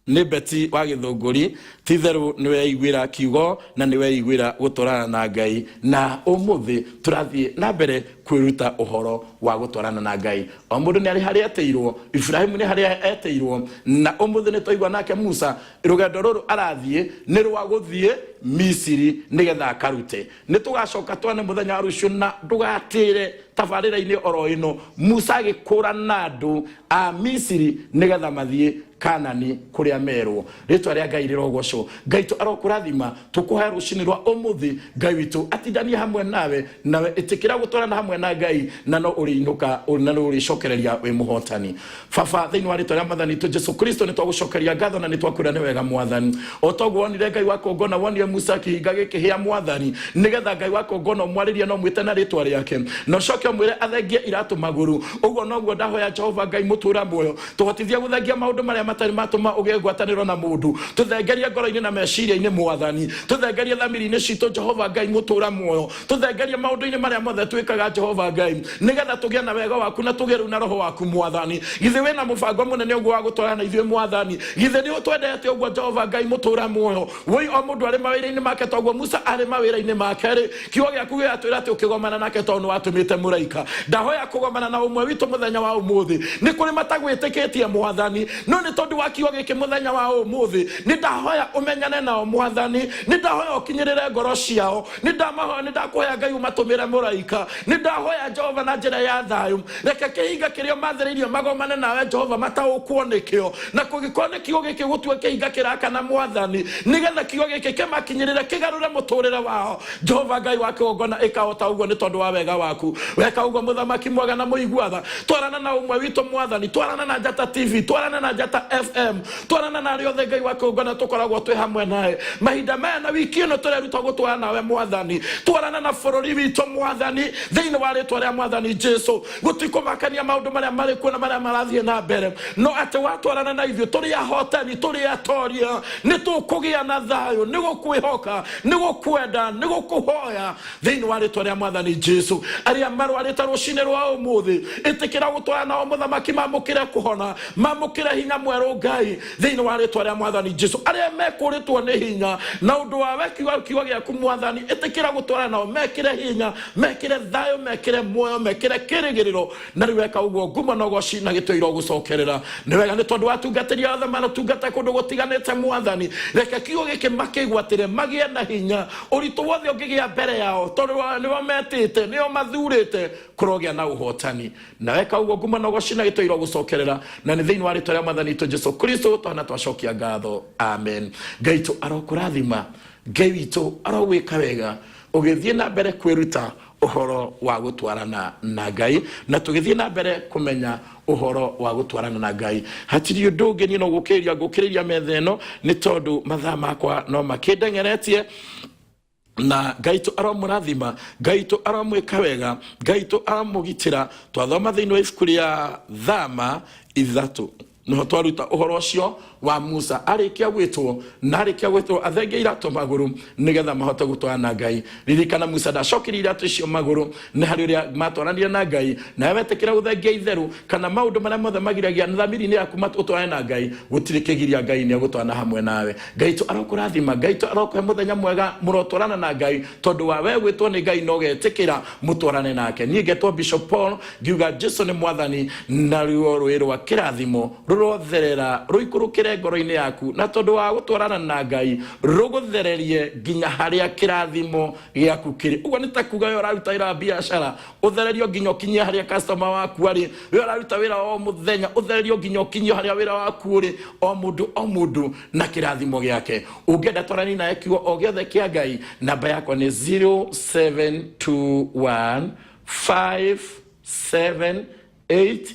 nĩ Beti wa Gĩthũngũri. Titherũ nĩ weiguĩra kiugo na nĩ weiguĩra gũtwarana na Ngai, na ũmũthĩ tũrathiĩ na mbere. Kwĩruta ũhoro wa gũtwarana na Ngai. O mũndũ nĩ arĩ harĩa etĩirwo. Iburahimu nĩ harĩa etĩirwo, na ũmũthĩ nĩ twaigua nake Musa rũgendo rũrũ arathiĩ nĩ rwa gũthiĩ Misiri nĩgetha akarute. Nĩ tũgacoka twane mũthenya wa rũciũ, na ndũgatĩre tabarĩra-inĩ oro ĩno Musa agĩkũrana andũ a Misiri nĩgetha mathiĩ Kanani kũrĩa merwo. Rĩtwa rĩa Ngai rĩrogocwo. Ngai tũ arokũrathima. Tũkũhoya rũcinĩ rwa ũmũthĩ Ngai witũ atindanie hamwe nawe, nawe ĩtĩkĩra gũtwarana hamwe na Ngai, na no ũrĩinũka na no ũrĩcokereria wĩ mũhotani. Baba, thĩinĩ wa rĩtwa rĩa Mwathani witũ Jesu Kristo, nĩ twagũcokeria ngatho na nĩ twakwĩra nĩ wega Mwathani. O toguo wonire Ngai wa kũngona, wonire Musa kĩhinga gĩkĩhĩa Mwathani, nĩgetha Ngai wa kũngona ũmwarĩrie na ũmwĩte na rĩtwa rĩake, na ũcoke ũmwĩre athengie iratũ magũrũ. Ũguo noguo ndahoya Jehova Ngai mũtũra muoyo, tũhotithie gũthengia maũndũ marĩa matarĩ matũma ũgĩe ngwatanĩro na mũndũ. Tũthengerie ngoro-inĩ na meciria-inĩ Mwathani, tũthengerie thamiri-inĩ citũ Jehova Ngai mũtũra muoyo, tũthengerie maũndũ-inĩ marĩa mothe twĩkaga Jehova Ngai, nĩgetha tũgĩe na wega waku na tũgĩe rĩu na roho waku Mwathani. Githĩ wĩna mũbango mũnene ũguo wa gũtwarana na ithuĩ Mwathani? Githĩ nĩ ũtwendete ũguo Jehova Ngai mũtũra muoyo? Woi, o mũndũ arĩ mawĩra-inĩ make toguo Musa arĩ mawĩra-inĩ make rĩ, kiugo gĩaku gĩgatwĩra atĩ ũkĩgomana nake tondũ nĩ watũmĩte mũraika. Ndahoya kũgomana na ũmwe witũ mũthenya wa ũmũthĩ. Nĩ kũrĩ matagwĩtĩkĩtie Mwathani, no nĩ tondũ wa kiugo gĩkĩ mũthenya wa ũmũthĩ, nĩ ndahoya ũmenyane nao Mwathani. Nĩ ndahoya ũkinyĩrĩre ngoro ciao. Nĩ ndamahoya, nĩ ndakũhoya Ngai ũmatũmĩre mũraika. Nĩ ndahoya Jehova na njĩra ya thayũ, reke kĩhinga kĩrĩa mathĩrĩirie magomane nawe Jehova mataũkwo nĩkĩo, na kũngĩkorwo nĩ kiugo gĩkĩ gũtue kĩhinga kĩrakana Mwathani, nĩgetha kiugo gĩkĩ kĩmakinyĩrĩre kĩgarũre mũtũrĩre wao. Jehova Ngai wa kĩgongona, ĩka o ta ũguo nĩ tondũ wa wega waku. Weka ũguo mũthamaki mwega na mũigua tha, twarana na ũmwe witũ Mwathani, twarana na Njata TV, twarana na Njata FM, twarana na arĩa othe Ngai wa kĩgongona tũkoragwo twĩ hamwe nawe mahinda maya na wiki ĩno tũreruta gũtwarana nawe Mwathani. Twarana na bũrũri witũ Mwathani, thĩinĩ wa rĩtwa rĩa Mwathani Jesu. Gũtikũmakania maũndũ marĩa marĩ kuo na marĩa marathiĩ na mbere, no atĩ watwarana na ithuĩ tũrĩ ahotani, tũrĩ atoria, nĩ tũkũgĩa na thayũ, nĩ gũkwĩhoka, nĩ gũkwenda, nĩ gũkũhoya thĩinĩ wa rĩtwa rĩa Mwathani Jesu. Arĩa marwarĩte rũcinĩ rwa ũmũthĩ, ĩtĩkĩra gũtwarana nao mũthamaki, mamũkĩre kũhona, mamũkĩre hinya mwerũ Ngai thĩinĩ wa rĩtwa rĩa Mwathani Jesu. Arĩa mekũrĩtwo nĩ hinya na ũndũ wa we kiugo gĩaku Mwathani, ĩtĩkĩra gũtwarana nao, mekĩre hinya, mekĩre thayũ, mekĩre muoyo, mekĩre kĩrĩgĩrĩro. Na rĩu weka ũguo, ngumo na ũgoci na gĩtĩo irogũcokerera. Nĩ wega nĩ tondũ watungatĩri othe maratungata kũndũ gũtiganĩte Mwathani, reke kiugo gĩkĩ makĩgwatĩre, magĩe na hinya. Ũritũ wothe ũngĩgĩa mbere yao, tondũ nĩo metĩte, nĩo mathurĩte, kũrogĩa na ũhotani. Na weka ũguo, ngumo na ũgoci na gĩtĩo irogũcokerera, na nĩ thĩinĩ wa rĩtwa rĩa Mwathani witũ Jesu Kristo twana twacokia ngatho, amen. Ngai witũ arokũrathima, Ngai witũ arogwĩka wega ũgĩthiĩ na mbere kwĩruta ũhoro wa gũtwarana na Ngai, na tũgĩthiĩ na mbere kũmenya ũhoro wa gũtwarana na Ngai. Hatirĩ ũndũ ũngĩ niĩ no gũkĩrĩria ngũkĩrĩria metha ĩno, nĩ tondũ mathaa makwa no makĩndengeretie. Na Ngai tũ aromũrathima, Ngai tũ aromwĩka wega, Ngai tũ aromũgitĩra. Twathoma thĩinĩ wa ibuku rĩa Thama 3, niho twaruta ũhoro ũcio wa Musa arĩkia gwĩtwo, na arĩkia gwĩtwo athenge iratũ magũrũ nĩgetha mahote gũtwarana na Ngai. Ririkana Musa ndacokirie iratũ icio magũrũ, nĩ harĩ ũrĩa matwaranire na Ngai. Nawe wetĩkĩra gũthengia itherũ kana maũndũ marĩa mothe magiragia thamiri-inĩ yaku ũtwarane na Ngai, gũtirĩ kĩgiria Ngai nĩ egũtwarana hamwe nawe. Ngai tũ arokũrathima, Ngai tũ arokũhe mũthenya mwega mũrotwarana na Ngai, tondũ wa we gwĩtwo nĩ Ngai na ũgetĩkĩra mũtwarane nake. Niĩ ngetwo Bishop Paul, ngiuga Jesu nĩ Mwathani, naruo rũĩ rwa kĩrathimo rũrotherera rũikũrũkĩre ngoro-inĩ yaku, na tondũ wa gũtwarana na Ngai rũgũthererie nginya harĩa kĩrathimo gĩaku kĩrĩ. Ũguo nĩ ta kuga we ũraruta wĩra wa biacara, ũthererio nginya ũkinyie harĩa customer waku arĩ. We ũraruta wĩra o mũthenya, ũthererio nginya ũkinyie harĩa wĩra waku ũrĩ. O mũndũ o mũndũ na kĩrathimo gĩake. Ũngĩenda twaranie nawe kiugo o gĩothe kĩa Ngai, namba yakwa nĩ 0721 5 7 8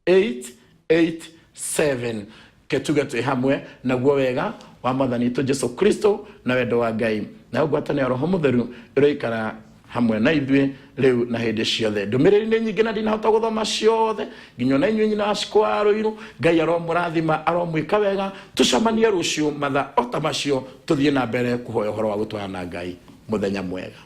8 8 7. Ketuge twĩ hamwe naguo wega wa Mwathani witũ Jesu Kristo na wendo wa Ngai nayo ngwatanĩro ya Roho Mũtheru ĩroikara hamwe na ithuĩ rĩu na hĩndĩ ciothe. Ndũmĩrĩri nĩ nyingĩ na ndinahota gũthoma ciothe, nginya ona inyuĩ nyina wa Cikũ wa Rũirũ. Ngai aromũrathima, aromwĩka wega. Tũcemanie rũciũ mathaa o ta macio, tũthiĩ na mbere kũhoya ũhoro wa gũtwarana na Ngai. Mũthenya mwega.